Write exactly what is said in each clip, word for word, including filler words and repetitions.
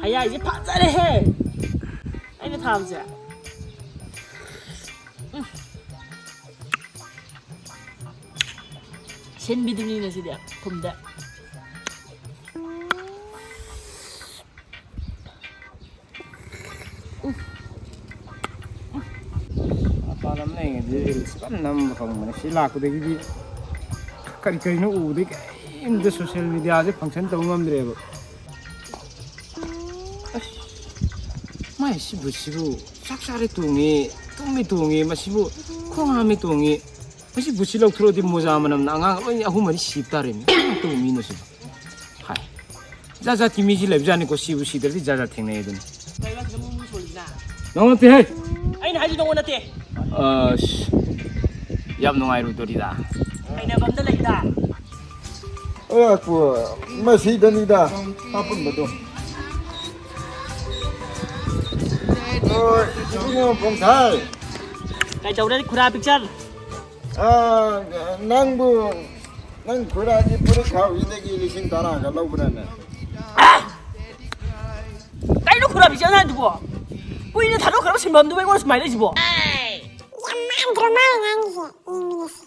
ꯍꯌꯥꯏꯁꯦ ꯐꯖꯔꯦꯍꯦ꯫ ꯑꯩꯅ ꯊꯥꯕꯁꯦ꯫ ꯎꯝ꯫ ꯁꯤꯟꯕꯤꯗꯨꯅꯤꯅꯦ ꯁꯤꯗꯤ꯫ ꯊꯨꯝꯗꯦ꯫ ꯃꯄꯥꯟ ꯂꯝ ꯂꯩꯔꯤꯉꯩꯗꯗꯤ reels ꯐꯖꯅ ꯅꯝꯕ ꯐꯪꯕꯅꯦ꯫ ꯁꯤ ꯂꯥꯛꯄꯗꯒꯤꯗꯤ ꯀꯔꯤ ꯀꯔꯤꯅꯣ ꯎꯕꯗꯒꯤ ꯀꯔꯤꯝꯇ social mediaꯁꯦ function ꯇꯧꯕ ꯉꯝꯗ꯭ꯔꯦꯕ꯫ ꯑꯁ, ꯃꯥꯏ ꯁꯤ ꯕꯨꯠꯁꯤꯕꯨ ꯆꯥꯛ ꯆꯥꯔꯦ ꯇꯣꯡꯉꯤ, ꯇꯨꯝꯃꯤ ꯇꯣꯡꯉꯤ, ꯃꯁꯤꯕꯨ ꯈꯣꯡ ꯍꯥꯝꯃꯤ ꯇꯣꯡꯉꯤ꯫ ꯃꯁꯤ ꯕꯨꯠꯁꯤ ꯂꯧꯊꯣꯔꯛꯑꯗꯤ ꯃꯣꯖꯥ ꯃꯅꯝꯅ ꯑꯉꯥꯡ ꯂꯣꯏ ꯑꯍꯨꯝ ꯃꯔꯤ ꯁꯤꯕ ꯇꯥꯔꯦꯅꯦ꯫ ꯀꯃꯥꯏꯅ ꯇꯧꯕ ꯃꯤꯅꯣ ꯁꯤꯕꯣ? ꯍꯥꯏ꯫ ꯖꯥꯠ ꯖꯥꯠꯀꯤ ꯃꯤꯁꯤ ꯂꯩꯕꯖꯥꯠꯅꯤꯀꯣ, ꯁꯤꯕꯨ ꯁꯤꯗ꯭ꯔꯗꯤ ꯖꯥꯠ ꯖꯥꯠ ꯊꯦꯡꯅꯩ ꯑꯗꯨꯅꯤ꯫ ꯀꯩꯅꯣ ꯁꯤꯗ ꯃꯨ ꯃꯨ ꯁꯣꯜꯂꯤꯁꯤꯅ? ꯅꯪ ꯅꯠꯇꯦꯍꯦ꯫ ꯑꯩꯅ ꯍꯥꯏꯗꯤ ꯅꯉꯣꯟ ꯅꯠꯇꯦ꯫ ꯑꯁ, ꯌꯥꯝ ꯅꯨꯡꯉꯥꯏꯔꯣꯏꯗꯣꯔꯤꯗ꯫ ꯍꯩꯅꯕ ꯑꯝꯗ ꯂꯩꯗ꯫ ꯑꯦ, ꯀꯣ-, ꯃꯁꯤꯗꯅꯤꯗ ꯑꯄꯨꯟꯕꯗꯣ꯫ ꯍꯣꯏ, ꯏꯕꯨꯡꯉꯣ ꯄꯣꯡꯊꯥꯏ꯫ ꯀꯩꯗꯧꯔꯦ, ꯈꯨꯔꯥ ꯄꯤꯛꯆꯔ? ꯑꯥ, ꯅꯪꯕꯨ, ꯅꯪ ꯈꯨꯔꯥꯒꯤ ꯐꯨꯔꯤꯠ ꯈꯥꯎꯁꯤꯗꯒꯤ ꯂꯤꯁꯤꯡ ꯇꯔꯥꯒ ꯂꯧꯕ꯭ꯔꯥꯅꯦ? ꯀꯩꯅꯣ ꯈꯨꯔꯥ ꯄꯤꯛꯆꯔ ꯍꯥꯏꯗꯨꯕꯣ? ꯀꯨꯏꯅ ꯊꯥꯗꯣꯛꯈ꯭ꯔꯕ ꯁꯤꯟꯐꯝꯗꯨꯕꯨ ꯑꯩꯉꯣꯟꯗ ꯁꯨꯃꯥꯏꯅ ꯂꯩꯁꯤꯕꯣ? ꯌꯥꯝ ꯃꯥꯟꯗ꯭ꯔꯣ ꯃꯥꯅ ꯉꯥꯡꯉꯤꯁꯦ? ꯌꯦꯡꯃꯤꯟꯅꯁꯤ꯫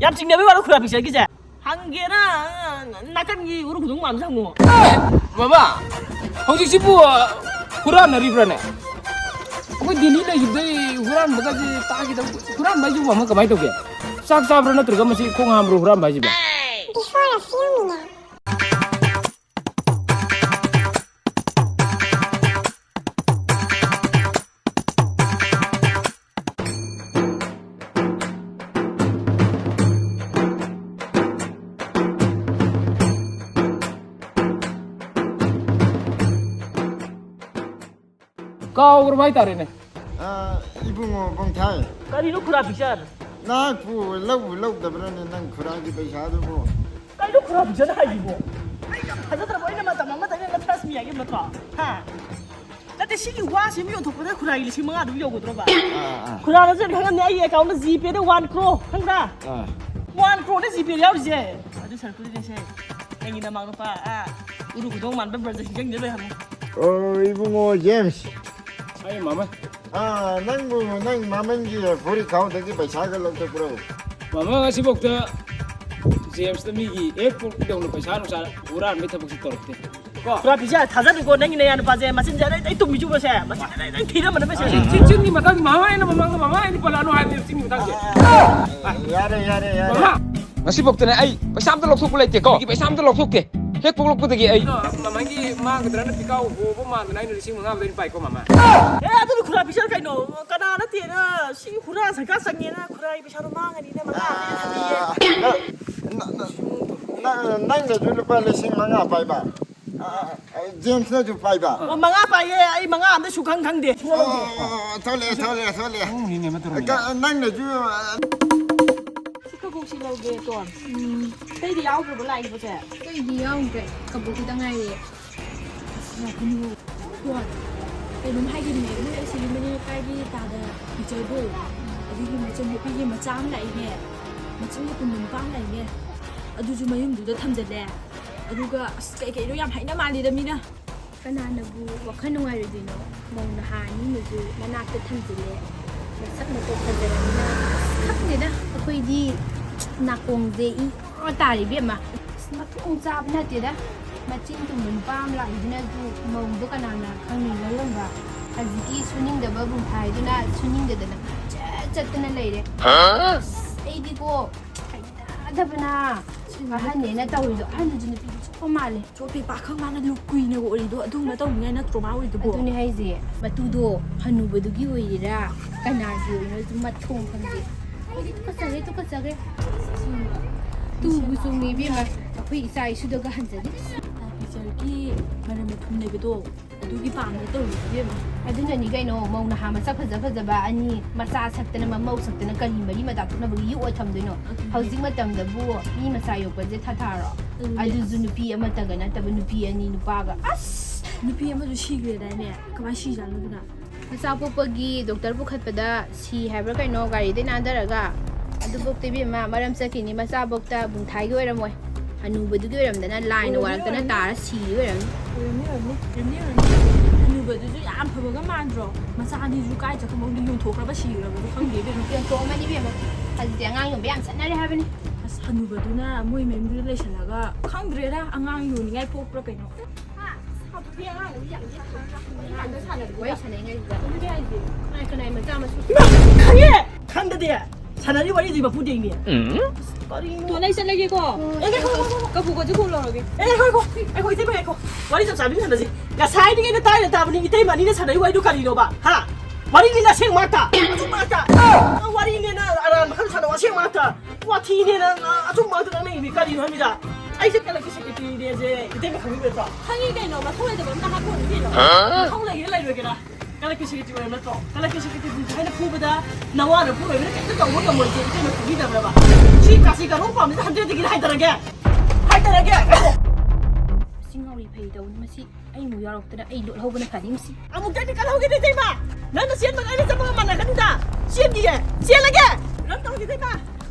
ꯌꯥꯝ ꯆꯤꯡꯅꯕꯩ ꯋꯥꯔꯣ ꯈꯨꯔꯥ ꯄꯤꯛꯆꯔꯒꯤꯁꯦ? ꯍꯪꯒꯦꯅ ꯅꯥꯀꯟꯒꯤ ꯎꯔꯨ ꯈꯨꯗꯨꯡ ꯃꯥꯝꯁꯦ ꯍꯪꯉꯣ꯫ ꯃꯃꯥ, ꯍꯧꯖꯤꯛꯁꯤꯕꯨ ꯍꯨꯔꯥꯟꯅꯔꯤꯕ꯭ꯔꯥꯅꯦ? ꯑꯩꯈꯣꯏ ꯗꯦꯜꯂꯤ ꯂꯩꯈꯤꯕꯗꯩ ꯍꯨꯔꯥꯟꯕꯒꯁꯦ ꯇꯥꯈꯤꯗꯕ꯫ ꯍꯨꯔꯥꯟꯕ ꯍꯥꯏꯁꯤꯕꯨ ꯑꯃ ꯀꯃꯥꯏꯅ ꯇꯧꯒꯦ? ꯆꯥꯛ ꯆꯥꯕ꯭ꯔꯣ ꯅꯠꯇ꯭ꯔꯒ ꯃꯁꯤ ꯈꯣꯡ ꯍꯥꯝꯕ꯭ꯔꯣ ꯍꯨꯔꯥꯟꯕ ꯍꯥꯏꯁꯤꯕꯣ? Before a few minutes. ꯀꯥꯎꯈ꯭ꯔꯕ ꯍꯥꯏꯇꯥꯔꯦꯅꯦ꯫ ꯑ, ꯏꯕꯨꯡꯉꯣ ꯕꯣꯡꯊꯥꯏ꯫ ꯀꯔꯤꯅꯣ ꯈꯨꯔꯥ ꯄꯤꯛꯆꯔ? ꯅꯍꯥꯛꯄꯨ ꯂꯧꯕꯨ ꯂꯧꯗꯕ꯭ꯔꯅꯦ ꯅꯪ ꯈꯨꯔꯥꯒꯤ ꯄꯩꯁꯥꯗꯨꯕꯨ? ꯀꯩꯅꯣ ꯈꯨꯔꯥ ꯄꯤꯛꯆꯔ ꯍꯥꯏꯁꯤꯕꯣ? ꯑꯩ ꯌꯥꯝ ꯊꯥꯖꯗ꯭ꯔꯕ, ꯑꯩꯅ ꯃꯇꯝ ꯑꯃꯗ ꯑꯩꯅ ꯅꯠꯇ꯭ꯔꯁ ꯃꯤ ꯍꯥꯏꯈꯤꯕ ꯅꯠꯇ꯭ꯔꯣ? ꯍꯥ? ꯅꯠꯇꯦ, ꯁꯤꯒꯤ ꯋꯥꯁꯤ ꯑꯃ ꯌꯣꯟꯊꯣꯛꯄꯗ ꯈꯨꯔꯥꯒꯤ ꯂꯤꯁꯤꯡ ꯃꯉꯥ ꯑꯗꯨꯝ ꯌꯧꯒꯗ꯭ꯔꯣꯕ? ꯑꯥ, ꯑꯥ꯫ ꯈꯨꯔꯥꯅꯁꯨ ꯑꯗꯨꯝ ꯈꯪꯉꯝꯅꯤ, ꯑꯩꯒꯤ ꯑꯦꯀꯥꯎꯟꯗ ꯖꯤꯄꯦꯗ ꯋꯥꯟ ꯀ꯭ꯔꯣ, ꯈꯪꯕ꯭ꯔꯥ? ꯑꯥ꯫ ꯋꯥꯟ ꯀ꯭ꯔꯣꯅꯦ ꯖꯤꯄꯦꯗ ꯌꯥꯎꯔꯤꯁꯦ꯫ ꯑꯗꯨ ꯁꯔꯨꯛꯇꯨꯗꯤꯅꯦꯁꯦ, ꯑꯩꯒꯤ ꯅꯃꯥꯡ ꯅꯨꯄꯥ, ꯑꯥ, ꯎꯔꯨ ꯈꯨꯗꯣꯡ ꯃꯥꯟꯕ ꯕ꯭ꯔꯖ ꯁꯤꯡꯖꯪꯗ ꯂꯣꯏ ꯍꯪꯉꯨ꯫ ꯑꯣ, ꯏꯕꯨꯡꯉꯣ ꯖꯦꯝꯁ꯫ ꯑꯩ ꯃꯃꯜ꯫ ꯑꯥ, ꯅꯪꯕꯨ ꯅꯪ ꯃꯃꯜꯒꯤ ꯐꯨꯔꯤꯠ ꯈꯥꯎꯗꯒꯤ ꯄꯩꯁꯥꯒ ꯂꯧꯊꯣꯛꯄ꯭ꯔꯣ? ꯃꯃꯜ ꯉꯁꯤꯐꯥꯎꯗ ꯖꯦꯝꯁꯇ ꯃꯤꯒꯤ ꯍꯦꯛ ꯄꯣꯛꯄꯗꯧꯅ ꯄꯩꯁꯥ ꯅꯨꯡꯁꯥ ꯍꯨꯔꯥꯟꯕꯒꯤ ꯊꯕꯛꯁꯤ ꯇꯧꯔꯛꯇꯦ꯫ ꯀꯣ? ꯄꯨꯔꯥ ꯄꯤꯖ ꯊꯥꯖꯗꯦꯀꯣ, ꯅꯪꯒꯤ ꯅꯌꯥ ꯅꯨꯄꯥꯁꯦ ꯃꯆꯤꯟꯁꯦ ꯑꯗꯩ, ꯑꯗꯩ ꯇꯨꯝꯃꯤꯁꯨꯕꯁꯦ, ꯃꯆꯤꯟ ꯑꯗꯩ, ꯑꯗꯩ ꯊꯤꯔꯝꯕꯅ ꯃꯁꯦ꯫ ꯆꯤꯟ, ꯆꯤꯟꯒꯤ ꯃꯇꯥꯡꯗꯤ ꯃꯃꯥ ꯑꯩꯅ ꯃꯃꯥꯡꯗ ꯃꯃꯥ ꯑꯩꯅ ꯄꯜꯂꯛꯑꯅꯨ ꯍꯥꯏꯕꯅꯦ, ꯆꯤꯟꯒꯤ ꯃꯇꯥꯡꯁꯦ꯫ ꯌꯥꯔꯦ, ꯌꯥꯔꯦ, ꯌꯥꯔꯦ꯫ ꯃꯃꯥ! ꯉꯁꯤꯐꯥꯎꯗꯅꯦ ꯑꯩ ꯄꯩꯁꯥ ꯑꯝꯇ ꯂꯧꯊꯣꯛꯄ ꯂꯩꯇꯦꯀꯣ꯫ ꯑꯩꯒꯤ ꯄꯩꯁꯥ ꯑꯝꯇ ꯂꯧꯊꯣꯛꯇꯦ꯫ ꯍꯦꯛ ꯄꯣꯛꯂꯛꯄꯗꯒꯤ ꯑꯩ꯫ ꯑꯗꯣ ꯃꯃꯥꯒꯤ ꯃꯥꯡꯒꯗ꯭ꯔꯅ ꯄꯤꯀꯥꯎ ꯍꯣꯕ ꯃꯥꯟꯗꯅ ꯑꯩꯅ ꯂꯤꯁꯤꯡ ꯃꯉꯥ ꯑꯃꯗ ꯑꯩꯅ ꯄꯥꯏꯀꯣ, ꯃꯃꯥ꯫ ꯑꯦ, ꯑꯗꯨꯗꯤ ꯈꯨꯔꯥ ꯄꯤꯖꯔ ꯀꯩꯅꯣ? ꯀꯅꯥ ꯅꯠꯇꯦꯅ ꯁꯤ ꯍꯨꯔꯥ ꯁꯔꯀꯥꯔ ꯆꯪꯉꯦꯅ ꯈꯨꯔꯥꯒꯤ ꯄꯩꯁꯥꯗꯣ ꯃꯥꯡꯉꯅꯤꯅ ꯃꯉꯥ ꯑꯃ ꯑꯩꯅ ꯊꯝꯕꯤꯌꯦ꯫ ꯑꯥ, ꯅ-, ꯅ-, ꯅ-, ꯅ-, ꯅꯪꯅꯁꯨ ꯂꯨꯄꯥ ꯂꯤꯁꯤꯡ ꯃꯉꯥ ꯄꯥꯏꯕ? ꯑ, ꯑ, ꯖꯦꯝꯁꯅꯁꯨ ꯄꯥꯏꯕ? ꯑꯣ, ꯃꯉꯥ ꯄꯥꯏꯌꯦ, ꯑꯩ ꯃꯉꯥ ꯑꯝꯗ ꯁꯨꯈꯪ ꯈꯪꯗꯦ꯫ ꯑꯣ, ꯑꯣ, ꯑꯣ, ꯊꯣꯛꯂꯛꯑꯦ, ꯊꯣꯛꯂꯛꯑꯦ, ꯊꯣꯛꯂꯛꯑꯦ꯫ ꯅꯪꯅꯤꯅꯦ ꯃꯇꯨꯡ ꯀ-, ꯅꯪꯅꯁꯨ, ꯑ, ꯁꯤ ꯀꯕꯣꯛꯁꯤ ꯂꯧꯒꯦ, ꯇꯣꯟ꯫ ꯎꯝ, ꯑꯇꯩꯗꯤ ꯌꯥꯎꯗ꯭ꯔꯕꯣ ꯂꯥꯛꯏꯕꯁꯦ? ꯑꯇꯩꯗꯤ ꯌꯥꯎꯗ꯭ꯔꯦ, ꯀꯕꯣꯛ ꯈꯤꯇ ꯉꯥꯏꯔꯦ꯫ ꯑꯁ, ꯌꯥꯝ ꯀꯩꯅꯣ, ꯇꯣꯟ, ꯀꯩꯅꯣꯝ ꯍꯥꯏꯒꯦꯅꯦ, ꯃꯣꯏ ꯑꯁꯤꯒꯤ ꯃꯅꯤꯡ ꯂꯩꯀꯥꯏꯒꯤ ꯇꯥꯗ ꯇꯤꯆꯔꯗꯣ, ꯑꯗꯨꯒꯤ ꯃꯆꯟꯅꯨꯄꯤꯒꯤ ꯃꯆꯥ ꯑꯃ ꯂꯥꯛꯏꯅꯦ, ꯃꯆꯤꯟ ꯃꯇꯨꯝꯕ ꯅꯨꯄꯥ ꯑꯃ ꯂꯥꯛꯏꯅꯦ, ꯑꯗꯨꯁꯨ ꯃꯌꯨꯝꯗꯨꯗ ꯊꯝꯖꯜꯂꯦ꯫ ꯑꯗꯨꯒ ꯑꯁ ꯀꯩ ꯀꯩꯅꯣ ꯌꯥꯝ ꯍꯥꯏꯅ ꯃꯥꯜꯂꯤꯗ ꯃꯤꯅ꯫ ꯀꯅꯥꯅꯕꯨ ꯋꯥꯈꯜ ꯅꯨꯡꯉꯥꯏꯔꯣꯏꯗꯣꯏꯅꯣ? ꯃꯧ ꯅꯍꯥ ꯑꯅꯤ ꯑꯃꯁꯨ ꯃꯅꯥꯛꯇ ꯊꯝꯖꯤꯜꯂꯦ꯫ ꯃꯁꯛ ꯃꯇꯧ ꯐꯖꯔꯕꯅꯤꯅ ꯑꯁ ꯈꯪꯗꯦꯗ꯫ ꯑꯩꯈꯣꯏꯗꯤ ꯅꯥꯀꯣꯡꯁꯦ ꯏ ꯇꯥꯔꯤ ꯏꯕꯦꯝꯃ꯫ ꯑꯁ ꯃꯊꯣꯡ ꯆꯥꯕ ꯅꯠꯇꯦꯗ꯫ ꯃꯆꯤꯟ ꯇꯨꯝꯕ ꯅꯨꯄꯥ ꯑꯃ ꯂꯥꯛꯏꯗꯨꯅꯁꯨ ꯃꯧꯗꯣ ꯀꯅꯥꯅ ꯈꯪꯅꯤ ꯂꯧꯔꯝꯕ꯫ ꯍꯧꯖꯤꯛꯀꯤ ꯁꯨꯅꯤꯡꯗꯕ ꯕꯨꯡꯊꯥꯏꯗꯨꯅ ꯁꯨꯅꯤꯡꯗꯗꯅ ꯆꯠ ꯆꯠꯇꯅ ꯂꯩꯔꯦ꯫ ꯑꯁ ꯑꯩꯗꯤꯀꯣ ꯍꯩꯅꯗꯕꯅ ꯑꯍꯟꯅꯦꯅ ꯇꯧꯔꯤꯗꯣ ꯑꯍꯟꯗꯨꯁꯨ ꯅꯨꯄꯤꯗꯨ ꯆꯨꯞꯄ ꯃꯥꯜꯂꯦ꯫ ꯆꯣꯞꯄꯤ ꯄꯥꯈꯪ ꯃꯥꯅ ꯂꯨꯞ ꯀꯨꯏꯅ ꯑꯣꯏꯔꯤꯗꯣ ꯑꯗꯨꯒꯨꯝꯕ ꯇꯧꯅꯤꯡꯉꯥꯏ ꯅꯠꯇ꯭ꯔꯣ ꯃꯥ ꯑꯣꯏꯗꯨꯕꯣ? ꯑꯗꯨꯅꯦ ꯍꯥꯏꯁꯦ, ꯃꯇꯨꯗꯣ ꯍꯅꯨꯕꯗꯨꯒꯤ ꯑꯣꯏꯔꯤꯔꯥ ꯀꯅꯥꯒꯤ ꯑꯣꯏꯔꯤꯅꯣ ꯑꯗꯨ ꯃꯊꯣꯡ ꯈꯪꯗꯦ꯫ ꯑꯩꯗꯤ ꯇꯨꯀꯠꯆꯔꯦ, ꯇꯨꯀꯠꯆꯈ꯭ꯔꯦ꯫ ꯇꯨꯕꯨ ꯆꯨꯝꯃꯤ ꯏꯕꯦꯝꯃ, ꯑꯩꯈꯣꯏ ꯏꯆꯥ ꯏꯁꯨꯗꯒ ꯍꯟꯖꯗꯦ꯫ ꯒꯤ ꯃꯔꯝꯗ ꯊꯨꯝꯅꯕꯗꯣ ꯑꯗꯨꯒꯤ ꯄꯥꯝꯃꯦ ꯇꯧꯔꯤꯁꯦ ꯏꯕꯦꯝꯃ꯫ ꯑꯗꯨꯅꯅꯤ ꯀꯩꯅꯣ, ꯃꯧ ꯅꯍꯥ ꯃꯁꯛ ꯐꯖ ꯐꯖꯕ ꯑꯅꯤ, ꯃꯆꯥ ꯁꯛꯇꯅ ꯃꯃꯧ ꯁꯛꯇꯅ ꯀꯔꯤ ꯃꯔꯤ ꯃꯇꯥ ꯊꯣꯛꯅꯕꯒꯤ ꯌꯣꯛꯑ ꯊꯝꯗꯣꯏꯅꯣ? ꯑꯗꯨꯅꯦ꯫ ꯍꯧꯖꯤꯛ ꯃꯇꯝꯗꯕꯨ ꯃꯤ ꯃꯆꯥ ꯌꯣꯛꯄꯁꯦ ꯊꯥꯊꯥꯔꯣ? ꯑꯗꯨꯅꯦ꯫ ꯑꯗꯨꯁꯨ ꯅꯨꯄꯤ ꯑꯃꯇꯒ ꯅꯠꯇꯕ, ꯅꯨꯄꯤ ꯑꯅꯤ, ꯅꯨꯄꯥꯒ꯫ ꯑꯁ! ꯅꯨꯄꯤ ꯑꯃꯁꯨ ꯁꯤꯈ꯭ꯔꯦꯗꯥꯏꯅꯦ? ꯀꯃꯥꯏꯅ ꯁꯤꯖꯥꯠꯅꯣ ꯑꯗꯨꯅ? ꯃꯆꯥ ꯄꯣꯛꯄꯒꯤ ꯗꯣꯛꯇꯔ ꯄꯨꯈꯠꯄꯗ ꯁꯤ ꯍꯥꯏꯕ꯭ꯔꯥ ꯀꯩꯅꯣ, ꯒꯥꯔꯤꯗꯩ ꯅꯥꯟꯊꯔꯒ꯫ ꯑꯗꯨꯐꯧꯗ ꯏꯕꯦꯝꯃ, ꯃꯔꯝ ꯆꯠꯈꯤꯅꯤ꯫ ꯃꯆꯥ ꯄꯣꯛꯇ ꯕꯨꯡꯊꯥꯏꯒꯤ ꯑꯣꯏꯔꯝꯃꯣꯏ, ꯍꯅꯨꯕꯗꯨꯒꯤ ꯑꯣꯏꯔꯝꯗꯅ ꯂꯥꯏꯅ ꯑꯣꯏꯔꯝꯅꯤ, ꯋꯥꯔꯛꯇꯅ ꯑꯣꯏꯔꯝꯅꯤ꯫ ꯇꯥꯔ ꯁꯤꯔꯤ ꯑꯣꯏꯔꯝꯅꯤ꯫ ꯑꯣꯏꯔꯝꯅꯤ, ꯑꯣꯏꯔꯝꯅꯤ, ꯑꯣꯏꯔꯝꯅꯤ, ꯑꯣꯏꯔꯝꯅꯤ꯫ ꯍꯅꯨꯕꯗꯨꯁꯨ ꯌꯥꯝ ꯐꯕꯒ ꯃꯥꯟꯗ꯭ꯔꯣ? ꯃꯆꯥ ꯑꯅꯤꯁꯨ ꯀꯥꯏ ꯆꯠꯈ꯭ꯔꯕꯅꯣ ꯈꯪꯗꯦ, ꯌꯣꯟꯊꯣꯛꯈ꯭ꯔꯕ ꯁꯤꯈ꯭ꯔꯕꯗꯣ ꯈꯪꯗꯦ ꯏꯕꯦꯝꯃ꯫ ꯌꯣꯟꯊꯣꯛꯑꯝꯃꯅꯤ ꯏꯕꯦꯝꯃ꯫ ꯍꯧꯖꯤꯛꯇꯤ ꯑꯉꯥꯡ ꯌꯣꯟꯕ ꯌꯥꯝ ꯆꯠꯅꯔꯦ ꯍꯥꯏꯕꯅꯤ꯫ ꯑꯁ, ꯍꯅꯨꯕꯗꯨꯅ ꯃꯣꯏ ꯃꯌꯨꯝꯗꯨꯗ ꯂꯩꯁꯜꯂꯒ ꯈꯪꯗ꯭ꯔꯦꯗ, ꯑꯉꯥꯡ ꯌꯣꯟꯅꯤꯡꯉꯥꯏ ꯄꯣꯛꯄ꯭ꯔꯥ ꯀꯩꯅꯣ꯫ ꯍꯥ? ꯁꯥꯕꯤ ꯑꯉꯥꯡ ꯑꯃ ꯌꯥꯝ ꯌꯦꯠ ꯊꯥꯔꯒ ꯋꯥꯔꯤ ꯁꯥꯟꯅꯩꯉꯩꯁꯤꯗ꯫ ꯑꯗꯨꯅꯦ ꯍꯥꯏꯁꯦ꯫ ꯀꯅꯥꯏ ꯀꯅꯥꯏ ꯃꯆꯥ ꯃꯁꯨ? ꯏꯃꯥ! ꯈꯪꯉꯦ! ꯈꯪꯗꯗꯤ! ꯁꯥꯟꯅꯔꯤ ꯋꯥꯔꯤꯗꯨꯒꯤ ꯃꯄꯨꯗꯩꯅꯦ꯫ ꯎꯝ? ꯀꯔꯤꯅꯣ? ꯇꯣ, ꯑꯩ ꯆꯠꯂꯒꯦꯀꯣ꯫ ꯑꯦ, ꯉꯥꯏꯈꯣ, ꯉꯥꯏꯈꯣ, ꯉꯥꯏꯈꯣ꯫ ꯀꯐꯨ ꯀꯣꯠꯁꯨ ꯈꯣꯡ ꯂꯧꯔꯒꯦ꯫ ꯑꯦ, ꯉꯥꯏꯈꯣ, ꯉꯥꯏꯈꯣ꯫ ꯉꯥꯏꯈꯣ, ꯏꯇꯩꯃ, ꯉꯥꯏꯈꯣ꯫ ꯋꯥꯔꯤ ꯆꯞ ꯆꯥꯕꯤ ꯁꯥꯟꯅꯁꯤ꯫ ꯉꯁꯥꯏꯗꯒꯤ ꯑꯩꯅ ꯇꯥꯏꯅ ꯇꯥꯕꯅꯤ, ꯏꯇꯩꯃ ꯑꯅꯤꯅ ꯁꯥꯟꯅꯔꯤ ꯋꯥꯔꯤꯗꯣ ꯀꯔꯤꯅꯣꯕ? ꯍꯥ? ꯋꯥꯔꯤꯅꯤꯅ ꯑꯁꯦꯡꯕ ꯉꯥꯛꯇ꯫ ꯑꯆꯨꯝꯕ ꯉꯥꯛꯇ꯫ ꯅꯪ ꯋꯥꯔꯤꯅꯦꯅ ꯑꯔꯥꯟꯕ ꯈꯔ ꯁꯥꯟꯅꯧ, ꯑꯁꯦꯡꯕ ꯉꯥꯛꯇ꯫ ꯋꯥꯊꯤꯅꯦ ꯅꯪ, ꯑ, ꯑꯆꯨꯝꯕ ꯉꯥꯛꯇ ꯉꯥꯡꯅꯩꯅꯦ, ꯀꯔꯤꯅꯣ ꯍꯥꯏꯕꯅꯤꯗ? ꯑꯩꯁꯦ ꯀꯂꯛꯀꯤ ꯁꯦꯀ꯭ꯔꯦꯇꯔꯤꯅꯦꯁꯦ ꯏꯇꯩꯃ ꯈꯪꯕꯤꯕ ꯅꯠꯇ꯭ꯔꯣ? ꯈꯪꯉꯤ ꯀꯩꯅꯣ, ꯃꯊꯧ ꯂꯩꯇꯕ ꯑꯝꯇ ꯍꯥꯞꯄꯛꯑꯣꯅꯦ ꯀꯩꯅꯣ꯫ ꯍꯥ? ꯃꯊꯧ ꯂꯩꯒꯦꯔꯥ ꯂꯩꯔꯣꯏꯒꯦꯔꯥ? ꯀꯂꯛꯀꯤ ꯁꯦꯀ꯭ꯔꯦꯇꯔꯤ ꯑꯣꯏꯔꯕ ꯅꯠꯇ꯭ꯔꯣ? ꯀꯂꯛꯀꯤ ꯁꯦꯀ꯭ꯔꯦꯇꯔꯤꯁꯦ ꯍꯥꯏꯅ ꯐꯨꯕꯗ ꯅꯋꯥꯅ ꯐꯨꯔꯣꯏꯕꯅ ꯀꯩꯝꯇ ꯇꯧꯕ ꯉꯝꯃꯣꯏꯁꯦ ꯏꯇꯩꯃ ꯈꯪꯕꯤꯗꯕ꯭ꯔꯕ? ꯁꯤ ꯀꯥꯁꯤ ꯀꯔꯣꯡ ꯄꯥꯝꯃꯤꯁꯦ ꯍꯟꯗ꯭ꯔꯦꯠꯇꯒꯤ ꯍꯥꯏꯊꯔꯒꯦ? ꯍꯥꯏꯊꯔꯒꯦ? ꯃꯁꯤ ꯉꯥꯎꯔꯤ ꯐꯩ ꯇꯧꯅꯤ ꯃꯁꯤ꯫ ꯑꯩ ꯑꯃꯨꯛ ꯌꯥꯎꯔꯛꯇꯅ ꯑꯩ ꯂꯣꯠꯍꯧꯕꯅ ꯐꯅꯤ ꯃꯁꯤ꯫ ꯑꯃꯨꯛꯇꯪꯗꯤ ꯀꯜꯍꯧꯒꯦ ꯏꯇꯩꯃ꯫ ꯅꯪꯅ ꯆꯦꯟꯕꯒ ꯑꯩꯅ ꯆꯦꯟꯕꯒ ꯃꯥꯟꯅꯒꯅꯤꯗ꯫ ꯆꯦꯟꯈꯤꯒꯦ꯫ ꯆꯦꯜꯂꯒꯦ꯫ ꯔꯟ ꯇꯧꯔꯒꯦ ꯏꯇꯩꯃ꯫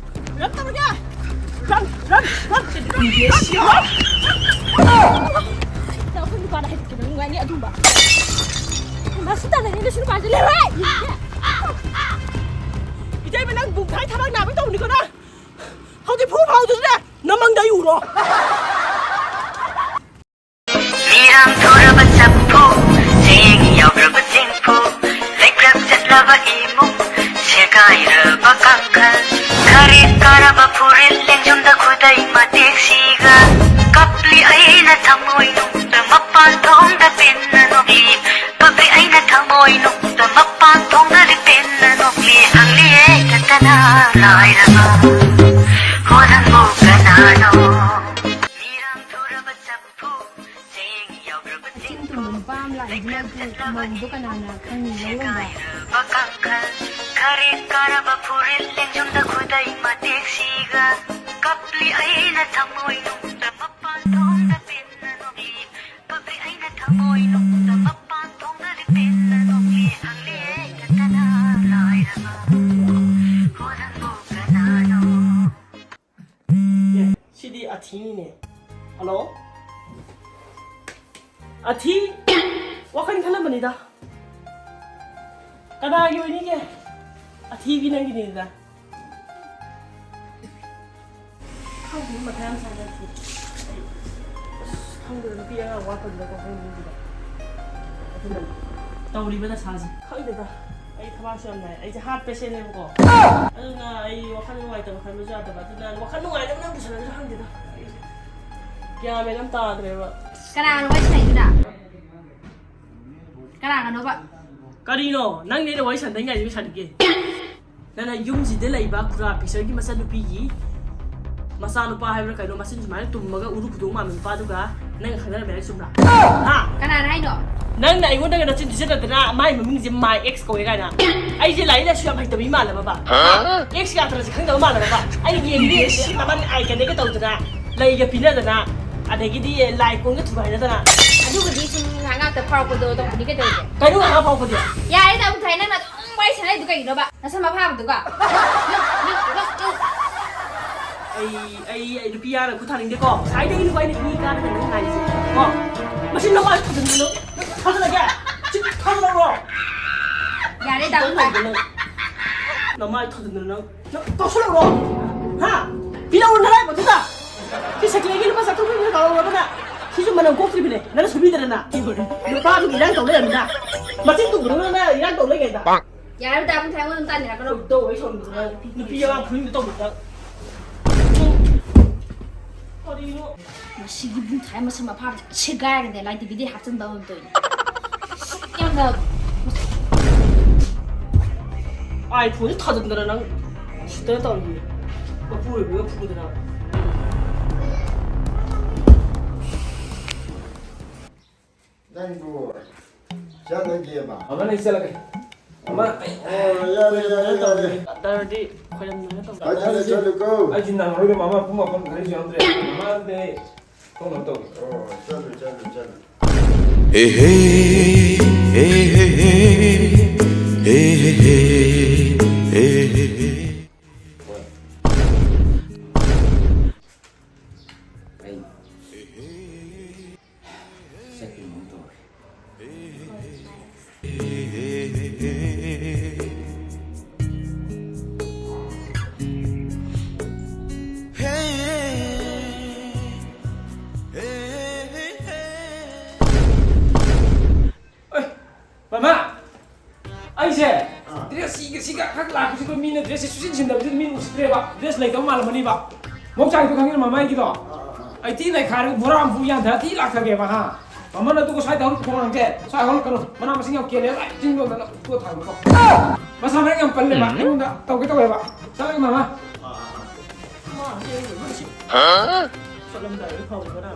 ꯔꯟ ꯇꯧꯔꯒꯦ꯫ Run, run, run. ꯏꯕꯦꯁꯤꯌꯣ꯫ ꯅꯪ ꯑꯩꯈꯣꯏ ꯅꯨꯄꯥꯗ ꯍꯥꯏꯗꯣꯛꯀꯦ ꯅꯪ ꯅꯨꯡꯉꯥꯏꯅꯤ ꯑꯗꯨꯝꯕ꯫ ꯃꯁꯤ ꯇꯥꯟꯅꯅꯤ ꯅꯁꯨ ꯅꯨꯄꯥꯁꯦ ꯂꯩꯔꯣꯏ꯫ ꯏꯇꯩꯃ ꯅꯪ ꯕꯨꯡꯊꯥꯏ ꯊꯕꯛ ꯅꯥꯕꯩ ꯇꯧꯅꯤꯀꯣ ꯅꯪ꯫ ꯍꯧꯖꯤꯛ ꯐꯨ ꯐꯥꯎꯗꯨꯁꯨꯅꯦ ꯅꯃꯪꯗ ꯑꯩ ꯎꯔꯣ꯫ ꯃꯤꯔꯥꯡ ꯊꯣꯔꯕ ꯆꯐꯨ, ꯆꯦꯡ ꯌꯥꯎꯗ꯭ꯔꯕ ꯆꯦꯡꯐꯨ, ꯂꯩꯀ꯭ꯔꯛ ꯆꯠꯂꯕ ꯏꯃꯨꯡ, ꯁꯦꯒꯥꯏꯔꯕ ꯀꯥꯡꯈꯜ, ꯈꯔꯤꯛ ꯀꯥꯔꯕ ꯐꯨꯔꯤꯠ, ꯂꯦꯡꯖꯨꯝꯗ ꯈꯨꯗꯩ ꯃꯇꯦꯛꯁꯤꯒ, ꯀꯞꯂꯤ ꯑꯩꯅ ꯊꯃꯣꯏ ꯅꯨꯡꯗ, ꯃꯄꯥꯟ ꯊꯣꯡꯗ ꯄꯤꯟꯅ ꯅꯣꯛꯂꯤ, ꯀꯞꯂꯤ ꯑꯩꯅ ꯊꯃꯣꯏ ꯅꯨꯡꯗ, ꯃꯄꯥꯟ ꯊꯣꯡꯗ ꯂꯤꯄꯤꯟꯅ ꯅꯣꯛꯂꯤ, ꯍꯪꯂꯤ ꯑꯩ ꯈꯛꯇꯅ ꯂꯥꯏꯔꯕ, ꯍꯣ ꯅꯪꯕꯨ ꯀꯅꯥꯅꯣ? ꯃꯤꯔꯥꯡ ꯊꯣꯔꯕ ꯆꯐꯨ, ꯇꯨꯡꯗ ꯅꯨꯄꯥ ꯑꯃ ꯂꯥꯛꯏꯗꯨꯅ ꯑꯗꯨ ꯃꯧꯗꯣ ꯀꯅꯥꯅ ꯈꯪꯅꯤ ꯂꯧꯔꯝꯕ? ꯀꯥꯡꯈꯜ, ꯈꯔꯦꯛ ꯀꯥꯔꯕ ꯐꯨꯔꯤꯠ, ꯂꯦꯡꯖꯨꯝꯗ ꯈꯨꯗꯩ ꯃꯇꯦꯛꯁꯤꯒ, ꯀꯞꯂꯤ ꯑꯩꯅ ꯊꯃꯣꯏꯅꯨꯡꯗ ꯃꯄꯥꯟ ꯊꯣꯡꯗ ꯄꯤꯟꯅ ꯅꯣꯛꯂꯤ, ꯀꯞꯂꯤ ꯑꯩꯅ ꯊꯃꯣꯏꯅꯨꯡꯗ ꯃꯄꯥꯟ ꯊꯣꯡꯗ ꯄꯤꯟꯅ ꯅꯣꯛꯂꯤ, ꯍꯪꯂꯤ ꯑꯩꯅ ꯀꯅꯥ ꯂꯥꯏꯔꯕ, ꯍꯣ ꯅꯪꯕꯨ ꯀꯅꯥꯅꯣ? ꯑꯦ, ꯁꯤꯗꯤ ꯑꯊꯤꯅꯤꯅꯦ꯫ ꯍꯜꯂꯣ? ꯑꯊꯤ? ꯋꯥꯈꯜ ꯈꯜꯂꯝꯕꯅꯤꯗ꯫ ꯀꯅꯥꯒꯤ ꯑꯣꯏꯅꯤꯒꯦ? ꯑꯊꯤꯒꯤ ꯅꯪꯒꯤꯅꯤꯗ꯫ ꯈꯪꯗꯦ, ꯃꯊꯥ ꯌꯥꯝ ꯁꯥꯏꯗ ꯑꯊꯤ꯫ ꯑꯩ, ꯑꯁ, ꯈꯪꯗꯦꯗ, ꯅꯨꯄꯤ ꯑꯉꯥꯡ ꯋꯥꯠꯄꯗꯨꯗꯀꯣ, ꯑꯩꯈꯣꯏ ꯏꯃꯨꯡꯁꯤꯗ꯫ ꯑꯗꯨꯅꯅꯦ꯫ ꯇꯧꯔꯤꯕ ꯗꯁꯥꯁꯦ꯫ ꯈꯪꯗꯦꯗ꯫ ꯑꯩ ꯊꯕꯛꯁꯨ ꯌꯥꯝ ꯅꯥꯏ꯫ ꯑꯩꯁꯦ heart patientꯅꯦꯕꯀꯣ꯫ ꯑꯗꯨꯅ ꯑꯩ ꯋꯥꯈꯜ ꯅꯨꯡꯉꯥꯏꯇꯕ ꯈꯟꯕꯁꯨ ꯌꯥꯗꯕ꯫ ꯑꯗꯨꯅ ꯋꯥꯈꯜ ꯅꯨꯡꯉꯥꯏꯅꯕ ꯅꯪ ꯄꯨꯁꯜꯂꯁꯨ ꯈꯪꯗꯦꯗ꯫ ꯑꯩꯁꯦ ꯒ꯭ꯌꯥꯟ ꯃꯦꯟ ꯑꯃ ꯇꯥꯗ꯭ꯔꯦꯕ꯫ ꯀꯅꯥꯅꯣ ꯋꯥꯔꯤ ꯁꯥꯟꯅꯩꯗꯨꯅ? ꯀꯅꯥꯒꯅꯣꯕ? ꯀꯔꯤꯅꯣ? ꯅꯪꯅꯦ ꯑꯩꯅ ꯋꯥꯔꯤ ꯁꯥꯟꯅꯅꯤꯡꯉꯥꯏꯁꯦ ꯁꯥꯟꯅꯒꯦ꯫ ꯅꯪꯅ ꯌꯨꯝꯁꯤꯗ ꯂꯩꯕ ꯈꯨꯔꯥ ꯄꯤꯛꯆꯔꯒꯤ ꯃꯆꯟꯅꯨꯄꯤꯒꯤ ꯃꯆꯥꯅꯨꯄꯥ ꯍꯥꯏꯕ꯭ꯔꯥ ꯀꯩꯅꯣ, ꯃꯆꯤꯟ ꯁꯨꯃꯥꯏꯅ ꯇꯨꯝꯃꯒ ꯎꯔꯨ ꯈꯨꯗꯣꯡ ꯃꯥꯟꯕ ꯅꯨꯄꯥꯗꯨꯒ ꯅꯪꯒ ꯈꯪꯅꯔꯝꯃꯦ ꯍꯥꯏ ꯆꯨꯝꯕ꯭ꯔꯥ? ꯍꯥ? ꯀꯅꯥꯅ ꯍꯥꯏꯅꯣ? ꯅꯪꯅ ꯑꯩꯉꯣꯟꯗꯒ ꯅꯆꯤꯟ ꯊꯤꯖꯤꯜꯂꯗꯅ ꯃꯥꯏ ꯃꯃꯤꯡꯁꯦ my ex ꯀꯧꯋꯦ ꯀꯥꯏꯅ꯫ ꯑꯩꯁꯦ ꯂꯥꯏꯔꯤꯛ ꯂꯥꯏꯁꯨ ꯌꯥꯝ ꯍꯩꯇꯕ ꯃꯤ ꯃꯥꯜꯂꯕꯕ? Ex ꯒꯥꯇ꯭ꯔꯁꯦ ꯈꯪꯗꯕ ꯃꯥꯜꯂꯕꯕ? ꯑꯩꯅ ꯌꯦꯡꯉꯤꯁꯦ ꯁꯤ ꯃꯃꯜ ꯑꯥꯏ ꯀꯟꯗꯒ ꯇꯧꯗꯅ, ꯂꯩꯒ ꯄꯤꯅꯗꯅ, ꯑꯗꯒꯤꯗꯤ ꯂꯥꯏ ꯀꯣꯟꯒ ꯊꯨꯒꯥꯏꯅꯗꯅ꯫ ꯑꯗꯨꯕꯨꯗꯤ ꯁꯨꯝ ꯉꯥꯏꯍꯥꯛ ꯉꯥꯛꯇ ꯐꯥꯎꯔꯛꯄꯗꯣ ꯇꯧꯕꯅꯤ ꯀꯩꯗꯧꯔꯒꯦ? ꯀꯩꯅꯣ ꯉꯥꯏꯍꯥꯛ ꯐꯥꯎꯔꯛꯄꯗꯤ? ꯌꯥꯔꯦ ꯇꯥꯃꯣ ꯊꯥꯏ, ꯅꯪꯅ ꯑꯗꯨꯝ ꯋꯥꯔꯤ ꯁꯥꯟꯅ ꯂꯩꯗꯣ ꯀꯩꯒꯤꯅꯣꯕ? ꯅꯁꯝ ꯑꯐꯥꯕꯗꯨꯒ? ꯑꯩ, ꯑꯩ, ꯑꯩ ꯅꯨꯄꯤ ꯌꯥꯔ ꯈꯨꯠ ꯊꯥꯅꯤꯡꯗꯦꯀꯣ꯫ ꯁꯥꯏꯗꯒꯤ ꯅꯨꯄꯥ ꯑꯩꯅ ꯃꯤ ꯀꯥꯔꯒ ꯅꯪ ꯉꯥꯏꯔꯤꯁꯦ꯫ ꯀꯣ? ꯃꯁꯤ ꯅꯃꯥꯏ ꯊꯥꯖꯤꯟꯒꯅꯨ꯫ ꯊꯥꯖꯤꯜꯂꯒꯦ꯫ ꯁꯤ ꯊꯥꯖꯤꯜꯂꯛꯑꯣ꯫ ꯌꯥꯔꯦ, ꯇꯥꯃꯣ ꯊꯥꯏ꯫ ꯅꯃꯥꯏ ꯊꯥꯖꯤꯟꯗꯅ ꯅꯪ, ꯅꯪ ꯀꯥꯎꯁꯜꯂꯛꯑꯣ꯫ ꯍꯥ? ꯄꯤꯔꯛꯑꯣ ꯅꯔꯥꯏ ꯃꯊꯛꯇ꯫ ꯁꯤ ꯁꯦꯀꯦꯟꯒꯤ ꯂꯨꯄꯥ ꯆꯥꯇ꯭ꯔꯨꯛ ꯄꯤꯕꯗ ꯀꯥꯎꯔꯝꯃꯕꯅ? ꯁꯤꯁꯨ ꯃꯅꯝ ꯀꯣꯛꯇ꯭ꯔꯤꯕꯅꯦ꯫ ꯅꯪ ꯁꯨꯕꯤꯗꯅ꯫ ꯅꯨꯄꯥꯗꯨꯒꯤ ꯏꯔꯥꯡ ꯇꯧ ꯂꯩꯔꯝꯃꯤꯅ꯫ ꯃꯆꯤꯟ ꯇꯨꯝꯕꯗꯧꯅ ꯅꯪ ꯏꯔꯥꯡ ꯇꯧ ꯂꯩꯉꯩꯗ꯫ ꯌꯥꯔꯦ, ꯇꯥꯃꯣ ꯊꯥꯏ, ꯑꯩꯉꯣꯟꯗ ꯇꯥꯟꯅꯔꯛꯀꯅꯨ꯫ ꯇꯧ, ꯑꯩ ꯁꯥꯎꯅꯤꯡꯕꯅ꯫ ꯅꯨꯄꯤ ꯑꯉꯥꯡ ꯐꯨꯅꯤꯡꯗ ꯇꯧꯕꯗ꯫ ꯀꯔꯤꯅꯣ? ꯃꯁꯤꯒꯤ ꯕꯨꯡꯊꯥꯏ ꯃꯁꯝ ꯑꯐꯥꯕꯁꯦ ꯁꯦꯒꯥꯏꯔꯒꯅꯦ ꯂꯥꯏ ꯇꯤꯚꯤꯗ ꯍꯥꯞꯆꯤꯟꯕ ꯑꯃ ꯇꯧꯏꯅꯦ꯫ ꯌꯥꯝꯅ iPhone ꯁꯦ ꯊꯥꯖꯤꯟꯗꯅ ꯅꯪ ꯎꯁꯤꯠꯇꯅ ꯇꯧꯔꯤꯌꯦ꯫ ꯃꯄꯨꯔꯣꯏꯕꯒ ꯐꯨꯗꯅ꯫ ꯅꯪꯕꯨ ꯆꯠꯂꯒꯦꯕ? ꯃꯃꯥ, ꯑꯩ ꯆꯠꯂꯒꯦ꯫ ꯃꯃꯥ, ꯑꯩ ꯑꯣ, ꯌꯥꯔꯦ, ꯌꯥꯔꯦ, ꯇꯧꯔꯦ꯫ ꯗꯥꯛꯇꯔꯗꯤ ꯈꯣꯏꯔꯝꯗꯅ ꯇꯧ-, ꯐꯖꯅ ꯆꯠꯂꯨꯀꯣ꯫ ꯑꯩꯁꯨ ꯅꯪꯉꯔꯣꯏꯗ, ꯃꯃꯥ, ꯄꯨꯡ ꯃꯥꯄꯟ ꯈꯔꯁꯨ ꯌꯥꯎꯗ꯭ꯔꯦ꯫ ꯃꯃꯥꯗꯤ ꯑꯩ ꯊꯣꯛꯅꯕ ꯇꯧꯒꯦ꯫ ꯑꯣ, ꯆꯠꯂꯨ, ꯆꯠꯂꯨ, ꯆꯠꯂꯨ꯫ ꯍꯦ ꯍꯦ, ꯍꯦ ꯍꯦ ꯍꯦ, ꯍꯦ ꯍꯦ ꯍꯦ, ꯍꯦ ꯍꯦ ꯍꯦ꯫ ꯑꯩ ꯆꯠꯄꯤꯅꯣ ꯇꯧꯔꯦ꯫ ꯑꯦ, ꯃꯃꯥ, ꯑꯩꯁꯦ ꯑꯥ꯫ Dress ꯁꯤꯒ, ꯁꯤꯒ ꯈꯛ ꯂꯥꯛꯄꯁꯤꯗ ꯃꯤꯅ dress ꯁꯦ ꯁꯨꯠꯆꯤꯟ ꯁꯤꯟꯗꯕꯁꯤꯗ ꯃꯤꯅ ꯎꯁꯤꯠꯇ꯭ꯔꯦꯕ꯫ Dress ꯂꯩꯇꯕ ꯃꯥꯜꯂꯝꯃꯅꯤꯕ꯫ ꯃꯧꯆꯥꯏꯗꯣ ꯈꯪꯉꯤꯅ ꯃꯃꯥꯏꯒꯤꯗꯣ? ꯑꯥ, ꯑꯥ, ꯑꯥ꯫ ꯑꯩ ꯊꯤ ꯅꯩꯈꯥꯏꯔꯒ ꯕꯣꯔꯥ ꯑꯃ ꯄꯨ ꯌꯥꯟꯊꯔ ꯊꯤ ꯂꯥꯛꯊꯒꯦꯕ, ꯍꯥ? ꯃꯃꯜ ꯑꯗꯨꯒ ꯁ꯭ꯋꯥꯏꯗ ꯍꯧꯔꯛꯄ ꯈꯣꯡꯅꯥꯡꯁꯦ, ꯁ꯭ꯋꯥꯏ ꯍꯧꯔꯛꯀꯅꯨ꯫ ꯃꯅꯥ ꯃꯁꯤꯡ ꯌꯥꯝ ꯀꯦꯜꯂꯦ, ꯂꯣꯏ ꯆꯤꯡ ꯌꯣꯟꯗꯅ ꯄꯨꯊꯣꯛꯑ ꯊꯥꯡꯕꯀꯣ꯫ ꯃꯁꯥ ꯃꯔꯦꯡ ꯌꯥꯝ ꯀꯜꯂꯦꯕ꯫ ꯎꯝ꯫ ꯑꯩꯉꯣꯟꯗ ꯇꯧꯒꯦ ꯇꯧꯋꯦꯕ꯫ ꯆꯠꯂꯒꯦ, ꯃꯃꯥ꯫ ꯑꯥ, ꯑꯥ, ꯑꯥ꯫ ꯍꯥ? ꯆꯠꯂꯝꯗꯥꯏꯗ ꯐꯥꯎꯕꯗꯅ꯫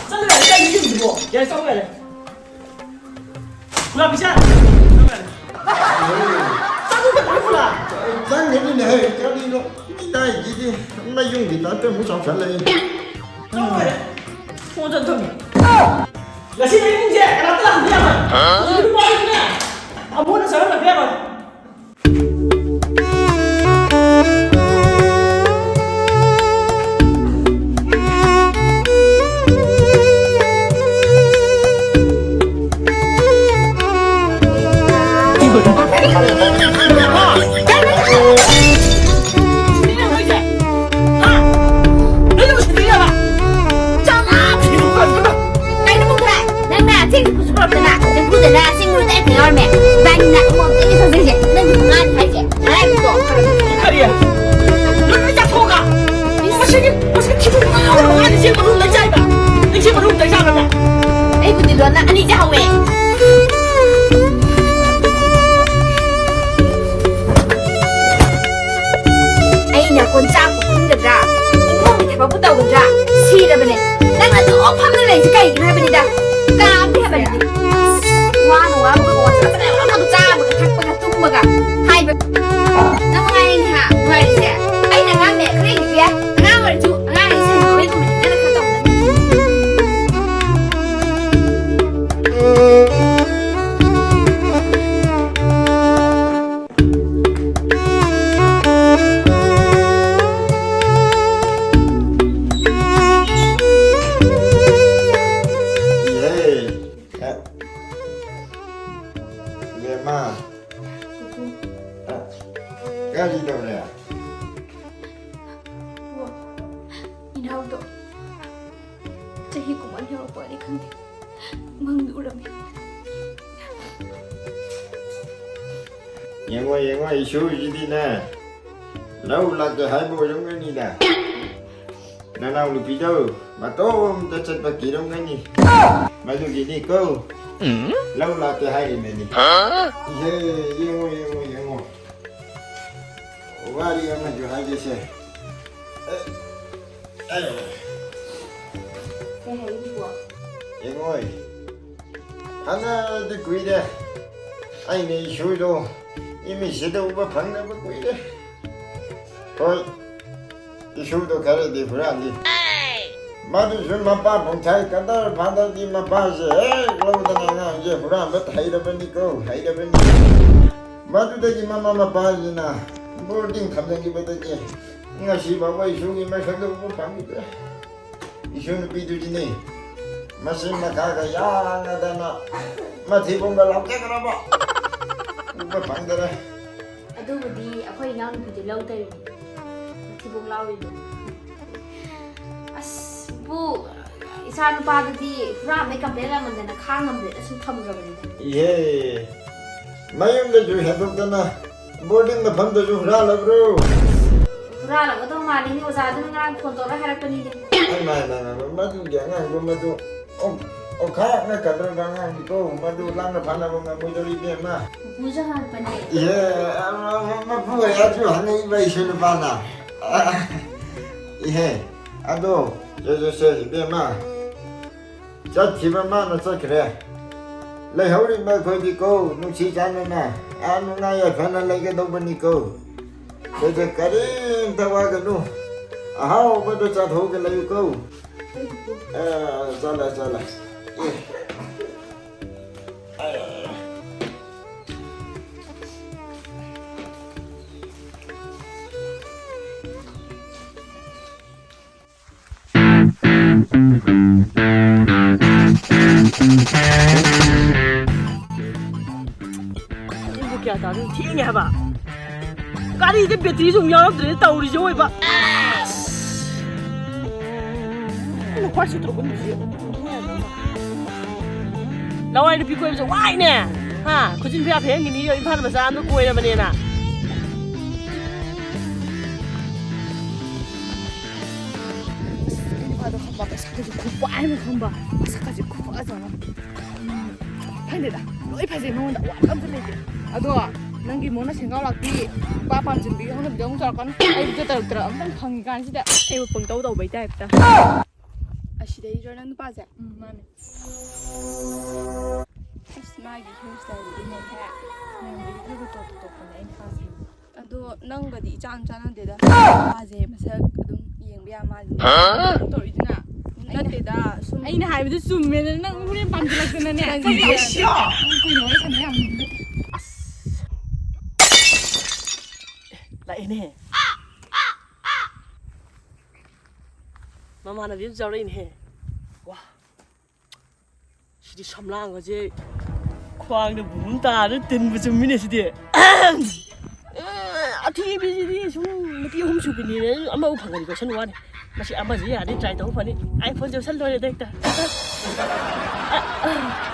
ꯆꯠꯂꯨ ꯌꯥꯔꯦ, ꯀꯩꯅꯣ ꯌꯨꯝꯗꯨꯕꯣ? ꯌꯥꯔꯦ, ꯆꯠꯂꯨ ꯌꯥꯔꯦ꯫ ꯒꯨꯂꯥꯞ ꯄꯤꯁꯥ! ꯆꯠꯂꯨ ꯌꯥꯔꯦ꯫ ꯆꯠꯂꯨ ꯀꯩꯗꯧꯔꯦ, ꯒꯨꯂꯥꯞ? ꯆꯪꯒꯅꯤꯅꯦ, ꯍꯦ, ꯀꯔꯤꯅꯣ? ꯃꯤꯇꯥꯏꯁꯤꯗꯤ ꯃꯌꯨꯝꯒꯤ ꯇꯥꯏꯞꯇ ꯑꯃꯨꯛ ꯆꯥꯎꯁꯜꯂꯛꯏ꯫ ꯆꯠꯂꯨ ꯌꯥꯔꯦ꯫ ꯊꯣꯡ ꯆꯟ ꯊꯝꯃꯤ꯫ ꯉꯁꯤ ꯅꯪ ꯏꯃꯨꯡꯁꯦ ꯀꯅꯥꯝꯇ ꯂꯥꯛꯍꯟꯕ ꯌꯥꯔꯣꯏ꯫ ꯍꯥ? ꯍꯧꯖꯤꯛ ꯅꯨꯄꯥꯗꯨꯅꯦ ꯑꯃꯨꯛ ꯍꯟꯅ ꯆꯪꯍꯟꯕ ꯌꯥꯔꯣꯏ꯫ ꯀꯩꯅꯣ ꯃꯨꯛꯊꯥꯏ? ꯅꯪꯅ ꯆꯦꯡ ꯈꯨꯠꯁꯨ ꯄꯨꯔꯛꯇꯅ, ꯆꯦꯡꯐꯨꯗꯅ ꯆꯦꯡ ꯃꯔꯨ ꯇꯔꯦꯠ ꯈꯛ ꯌꯥꯎꯔꯝꯃꯦ꯫ ꯏꯕꯥꯅꯤꯅ ꯑꯃꯨꯛ ꯑꯝꯇ ꯏꯁꯧ ꯁꯧꯁꯦ꯫ ꯅꯪꯒꯤ ꯄꯉꯥꯗꯤ ꯍꯥꯏꯁꯦ꯫ ꯀꯔꯤ? ꯂꯣꯏ ꯆꯥꯊꯣꯛꯑꯒ꯫ ꯃꯁꯤꯒꯤ, ꯃꯁꯤꯒꯤ ꯊꯤꯕꯣꯡ ꯉꯥꯎꯔꯕ ꯃꯥꯅ ꯆꯦꯡ ꯃꯔꯨ ꯂꯩ ꯆꯥꯏꯕ꯫ ꯅꯪ ꯆꯦꯡ ꯃꯔꯨ ꯂꯩ ꯆꯥꯕ꯭ꯔꯥ? ꯑꯩꯕꯨꯗꯤ ꯂꯣꯟꯅ ꯑꯅꯤ ꯆꯥꯍꯧꯋꯦ꯫ ꯑꯩꯅ ꯀꯣꯟꯆꯥꯛꯄꯨ ꯈꯨꯟꯒꯗ꯭ꯔꯥ? ꯏꯃꯨꯡꯒꯤ ꯊꯕꯛꯄꯨ ꯇꯧꯒꯗ꯭ꯔꯥ? ꯁꯤꯔꯕꯅꯦ꯫ ꯅꯪꯅ ꯑꯗꯨꯝ ꯐꯝꯗꯨꯅ ꯂꯩꯔꯤꯁꯦ ꯀꯩꯒꯤꯅꯣ ꯍꯥꯏꯕꯅꯤꯗ꯫ ꯆꯍꯤ ꯀꯨꯝ ꯑꯅꯤ ꯌꯧꯔꯛꯄꯅꯤ ꯈꯪꯗꯦ, ꯃꯪꯗ ꯎꯔꯝꯃꯤ꯫ ꯌꯦꯡꯉꯣ, ꯌꯦꯡꯉꯣ, ꯏꯁꯨꯁꯤꯗꯤꯅꯦ, ꯂꯧ ꯂꯥꯛꯀꯦ ꯍꯥꯏꯕ ꯑꯣꯏꯔꯝꯒꯅꯤꯗ꯫ ꯅꯅꯥꯎ ꯅꯨꯄꯤꯗꯣ ꯃꯇꯣꯝꯇ ꯆꯠꯄ ꯀꯤꯔꯝꯒꯅꯤ꯫ ꯃꯗꯨꯒꯤꯅꯤ ꯀꯣ꯫ ꯂꯧ ꯂꯥꯛꯀꯦ ꯍꯥꯏꯔꯤꯕꯅꯤ꯫ ꯏꯍꯦ, ꯌꯦꯡꯉꯣ, ꯌꯦꯡꯉꯣ, ꯌꯦꯡꯉꯣ꯫ ꯋꯥꯔꯤ ꯑꯃꯁꯨ ꯍꯥꯏꯒꯦꯁꯦ꯫ ꯑꯦ, ꯑꯦ꯫ ꯀꯩ ꯍꯥꯏꯔꯤꯕꯣ? ꯌꯦꯡꯉꯣꯏ꯫ ꯐꯅꯗꯤ ꯀꯨꯏꯔꯦ꯫ ꯑꯩꯅ ꯏꯁꯨꯗꯣ ꯏꯃꯤꯠꯁꯤꯗ ꯎꯕ ꯐꯪꯗꯕ ꯀꯨꯏꯔꯦ꯫ ꯍꯣꯏ, ꯏꯁꯨꯗꯣ ꯈꯔꯗꯤ ꯍꯨꯔꯥꯜꯂꯤ꯫ ꯃꯗꯨꯁꯨ ꯃꯄꯥ ꯄꯨꯡꯊꯥꯏ ꯀꯗꯔ ꯐꯥꯗꯔꯒꯤ ꯃꯄꯥꯁꯦ ꯍꯦꯛ ꯂꯧꯗꯅ ꯑꯉꯥꯡꯁꯦ ꯍꯨꯔꯥꯟꯕ ꯍꯩꯔꯕꯅꯤꯀꯣ, ꯍꯩꯔꯕꯅꯤ꯫ ꯃꯗꯨꯗꯒꯤ ꯃꯃꯥ ꯃꯄꯥꯁꯤꯅ ꯕꯣꯔꯗꯤꯡ ꯊꯝꯖꯈꯤꯕꯗꯒꯤ ꯉꯁꯤ ꯐꯥꯎꯕ ꯏꯁꯨꯒꯤ ꯃꯁꯛꯇ ꯎꯕ ꯐꯪꯈꯤꯗ꯭ꯔꯦ꯫ ꯏꯁꯨ ꯅꯨꯄꯤꯗꯨꯗꯤꯅꯦ, ꯃꯆꯤꯟ ꯃꯈꯥꯒ ꯌꯥꯡꯉꯗꯅ ꯃꯊꯤꯕꯣꯡꯒ ꯂꯥꯎꯊꯦꯛꯈ꯭ꯔꯕ꯫ ꯎꯕ ꯐꯪꯗꯔꯦ꯫ ꯑꯗꯨꯕꯨꯗꯤ ꯑꯩꯈꯣꯏ ꯏꯅꯥꯎꯅꯨꯄꯤꯗꯤ ꯂꯧ ꯇꯧꯔꯤꯅꯤ, ꯃꯊꯤꯕꯣꯡ ꯂꯥꯎꯔꯤꯗꯣ꯫ ꯑꯁ, ꯄꯨ, ꯏꯆꯥ ꯅꯨꯄꯥꯗꯨꯗꯤ ꯍꯨꯔꯥꯟꯕꯩ ꯀꯝꯄ꯭ꯂꯦꯟ ꯌꯥꯝꯃꯟꯗꯅ ꯈꯥꯡ ꯉꯝꯗꯅ ꯁꯨꯝ ꯊꯝꯈ꯭ꯔꯕꯅꯤꯗ꯫ ꯏꯍꯦ, ꯃꯌꯨꯝꯗꯁꯨ ꯍꯦꯟꯗꯣꯛꯇꯅ ꯕꯣꯔꯗꯤꯡ ꯃꯐꯝꯗꯁꯨ ꯍꯨꯔꯥꯜꯂꯕ꯭ꯔꯣ? ꯍꯨꯔꯥꯜꯂꯝꯒꯗꯧ ꯃꯥꯜꯂꯤꯅꯦ, ꯑꯣꯖꯥꯗꯨꯅ ꯉꯔꯥꯡ ꯐꯣꯟ ꯇꯧꯔꯒ ꯍꯥꯏꯔꯛꯄꯅꯤꯅꯦ꯫ ꯏꯃꯥ, ꯏꯃꯥ, ꯏꯃꯥ, ꯃꯗꯨꯒꯤ ꯑꯉꯥꯡꯗꯣ ꯃꯗꯨ ꯑꯣ-, ꯑꯣꯈꯥꯛꯅ ꯀꯗ꯭ꯔꯕ ꯑꯉꯥꯡꯅꯤꯀꯣ, ꯃꯗꯨ ꯂꯥꯡꯅ ꯐꯥꯅꯕ ꯉꯝꯃꯣꯏꯗꯧꯔꯤ ꯏꯕꯦꯝꯃ꯫ ꯄꯨꯄꯨꯁꯨ ꯍꯪꯉꯛꯄꯅꯦ꯫ ꯏꯍꯦ, ꯑ, ꯑ, ꯃꯄꯨ ꯑꯣꯏꯔꯁꯨ ꯍꯪꯉꯛꯏꯕ ꯏꯁꯨ ꯅꯨꯄꯥꯅ꯫ ꯑ, ꯏꯍꯦ, ꯑꯗꯣ, ꯁꯦ, ꯁꯦ, ꯁꯦ, ꯏꯕꯦꯝꯃ, ꯆꯠꯈꯤꯕ ꯃꯥꯅ ꯆꯠꯈ꯭ꯔꯦ꯫ ꯂꯩꯍꯧꯔꯤꯕ ꯑꯩꯈꯣꯏꯗꯤ ꯀꯣ, ꯅꯨꯡꯁꯤ ꯆꯥꯟꯅꯅ, ꯌꯥꯝ ꯅꯨꯡꯉꯥꯏ ꯌꯥꯏꯐꯅ ꯂꯩꯒꯗꯧꯕꯅꯤ ꯀꯣ꯫ ꯁꯤꯗ ꯀꯔꯤꯝꯇ ꯋꯥꯒꯅꯨ꯫ ꯑꯍꯥꯎꯕꯗꯣ ꯆꯥꯊꯣꯛꯑꯒ ꯂꯩꯌꯨ ꯀꯣ꯫ ꯑ, ꯆꯠꯂꯦ, ꯆꯠꯂꯦ꯫ ꯑꯦ꯫ ꯑ꯫ ꯄꯨꯡꯕꯨ ꯀꯌꯥ ꯇꯥꯔꯦ? ꯊꯦꯡꯉꯦ ꯍꯥꯏꯕ꯫ ꯒꯥꯔꯤꯁꯦ ꯕꯦꯇ꯭ꯔꯤꯁꯨ ꯑꯃꯨꯛ ꯌꯥꯎꯔꯛꯇ꯭ꯔꯦ ꯇꯧꯔꯤꯁꯦ ꯑꯣꯏꯕ꯫ ꯅꯨꯄꯥ ꯁꯨꯇ꯭ꯔꯨꯛ ꯀꯨꯟ ꯂꯧ ꯍꯥꯏ ꯅꯨꯄꯤ ꯀꯣꯏꯕꯁꯦ ꯋꯥꯏꯅꯦ꯫ ꯍꯥ? ꯈꯨꯖꯤꯟ ꯐꯤꯌꯥ ꯐꯦꯡꯈꯤꯅꯤ ꯏꯝꯐꯥꯜ ꯃꯆꯥ ꯑꯃꯗ ꯀꯣꯏꯔꯕꯅꯦꯅ꯫ ꯑꯁ, ꯑꯩ ꯅꯨꯄꯥꯗꯣ ꯈꯪꯕ, ꯄꯩꯁꯥꯒꯁꯦ ꯈꯨꯄꯥꯏ ꯑꯃ ꯈꯪꯕ, ꯃꯁꯛꯀꯁꯦ ꯈꯨꯐꯖ ꯑꯃ꯫ ꯈꯪꯗꯦꯗ, ꯂꯣꯏ ꯐꯖꯩ ꯃꯉꯣꯟꯗ, ꯑꯋꯥꯠꯄ ꯑꯝꯇ ꯂꯩꯇꯦ꯫ ꯑꯗꯣ ꯅꯪꯒꯤ ꯃꯣꯅ ꯁꯦꯡꯒꯥꯎ ꯂꯥꯛꯄꯤ, ꯅꯨꯄꯥ ꯄꯥꯝꯖꯟꯕꯤ ꯍꯧꯅꯕꯤꯗꯣ ꯑꯃꯨꯛ ꯇꯧꯔꯛꯀꯅꯨ꯫ ꯑꯩꯕꯨ ꯇꯔꯛ ꯇꯔꯛ ꯑꯝꯇꯪ ꯐꯪꯉꯤ ꯀꯥꯟꯁꯤꯗ꯫ ꯑꯩꯕꯨ ꯄꯪꯇꯧ ꯇꯧꯕꯩ ꯇꯥꯏꯞꯇ꯫ ꯑꯁꯤꯗꯩꯔꯣ ꯅꯪ ꯅꯨꯄꯥꯁꯦ? ꯎꯝ, ꯃꯥꯅꯦ꯫ ꯑꯁ, ꯃꯥꯒꯤ hair styleꯗꯨꯗꯤ ꯅꯩꯍꯦ꯫ ꯃꯌꯥꯝꯗꯒꯤ ꯈꯔ ꯈꯔ ꯇꯣꯞ ꯇꯣꯞꯄꯅꯦ ꯑꯩꯅ ꯄꯥꯝꯃꯤꯁꯦ꯫ ꯑꯗꯣ ꯅꯪꯒꯗꯤ ꯏꯆꯥꯟ ꯆꯥꯟꯅꯗꯦꯗ꯫ ꯃꯥꯁꯦ ꯃꯁꯛ ꯑꯗꯨꯝ ꯌꯦꯡꯕ ꯌꯥ ꯃꯥꯜꯂꯤ꯫ ꯍꯥ? ꯇꯧꯔꯤꯗꯨꯅ? ꯅꯠꯇꯦꯗ, ꯁꯨꯝ ꯑꯩꯅ ꯍꯥꯏꯕꯗꯨ ꯆꯨꯝꯃꯦꯅ ꯅꯪ ꯍꯣꯔꯦꯟ ꯄꯥꯝꯁꯤꯜꯂꯛꯇꯅꯅꯦ꯫ ꯅꯪꯒꯤ ꯀꯩꯅꯣ, ꯅꯪ ꯀꯩꯅꯣ ꯋꯥꯔꯤ ꯁꯥꯟꯅ ꯌꯥꯝ ꯅꯠꯇꯦ꯫ ꯑꯁ꯫ ꯂꯥꯛꯑꯦꯅꯦ꯫ ꯃꯃꯥꯟꯅꯕꯤ ꯑꯃꯁꯨ ꯌꯥꯎꯔꯛꯏꯅꯦꯍꯦ꯫ ꯋꯥ꯫ ꯁꯤꯗꯤ ꯁꯝꯂꯥꯡꯒꯁꯦ ꯈ꯭ꯋꯥꯡꯗ ꯕꯨꯝ ꯇꯥꯔ ꯇꯤꯟꯕ ꯆꯨꯝꯃꯤꯅꯦ ꯁꯤꯗꯤ꯫ ꯑꯊꯤꯕꯤꯁꯤꯗꯤ ꯁꯨꯝ ꯅꯨꯄꯤ ꯑꯍꯨꯝ ꯁꯨꯕꯤꯅꯤꯅ ꯑꯃꯕꯨ ꯐꯪꯒꯅꯤ ꯀꯣꯏꯁꯟ ꯋꯥꯅꯤ꯫ ꯃꯁꯤ ꯑꯃꯁꯤ ꯌꯥꯔꯗꯤ try ꯇꯧꯕ ꯐꯅꯤ꯫ iPhone ꯁꯦ ꯂꯣꯏꯔꯦꯗ ꯍꯦꯛꯇ꯫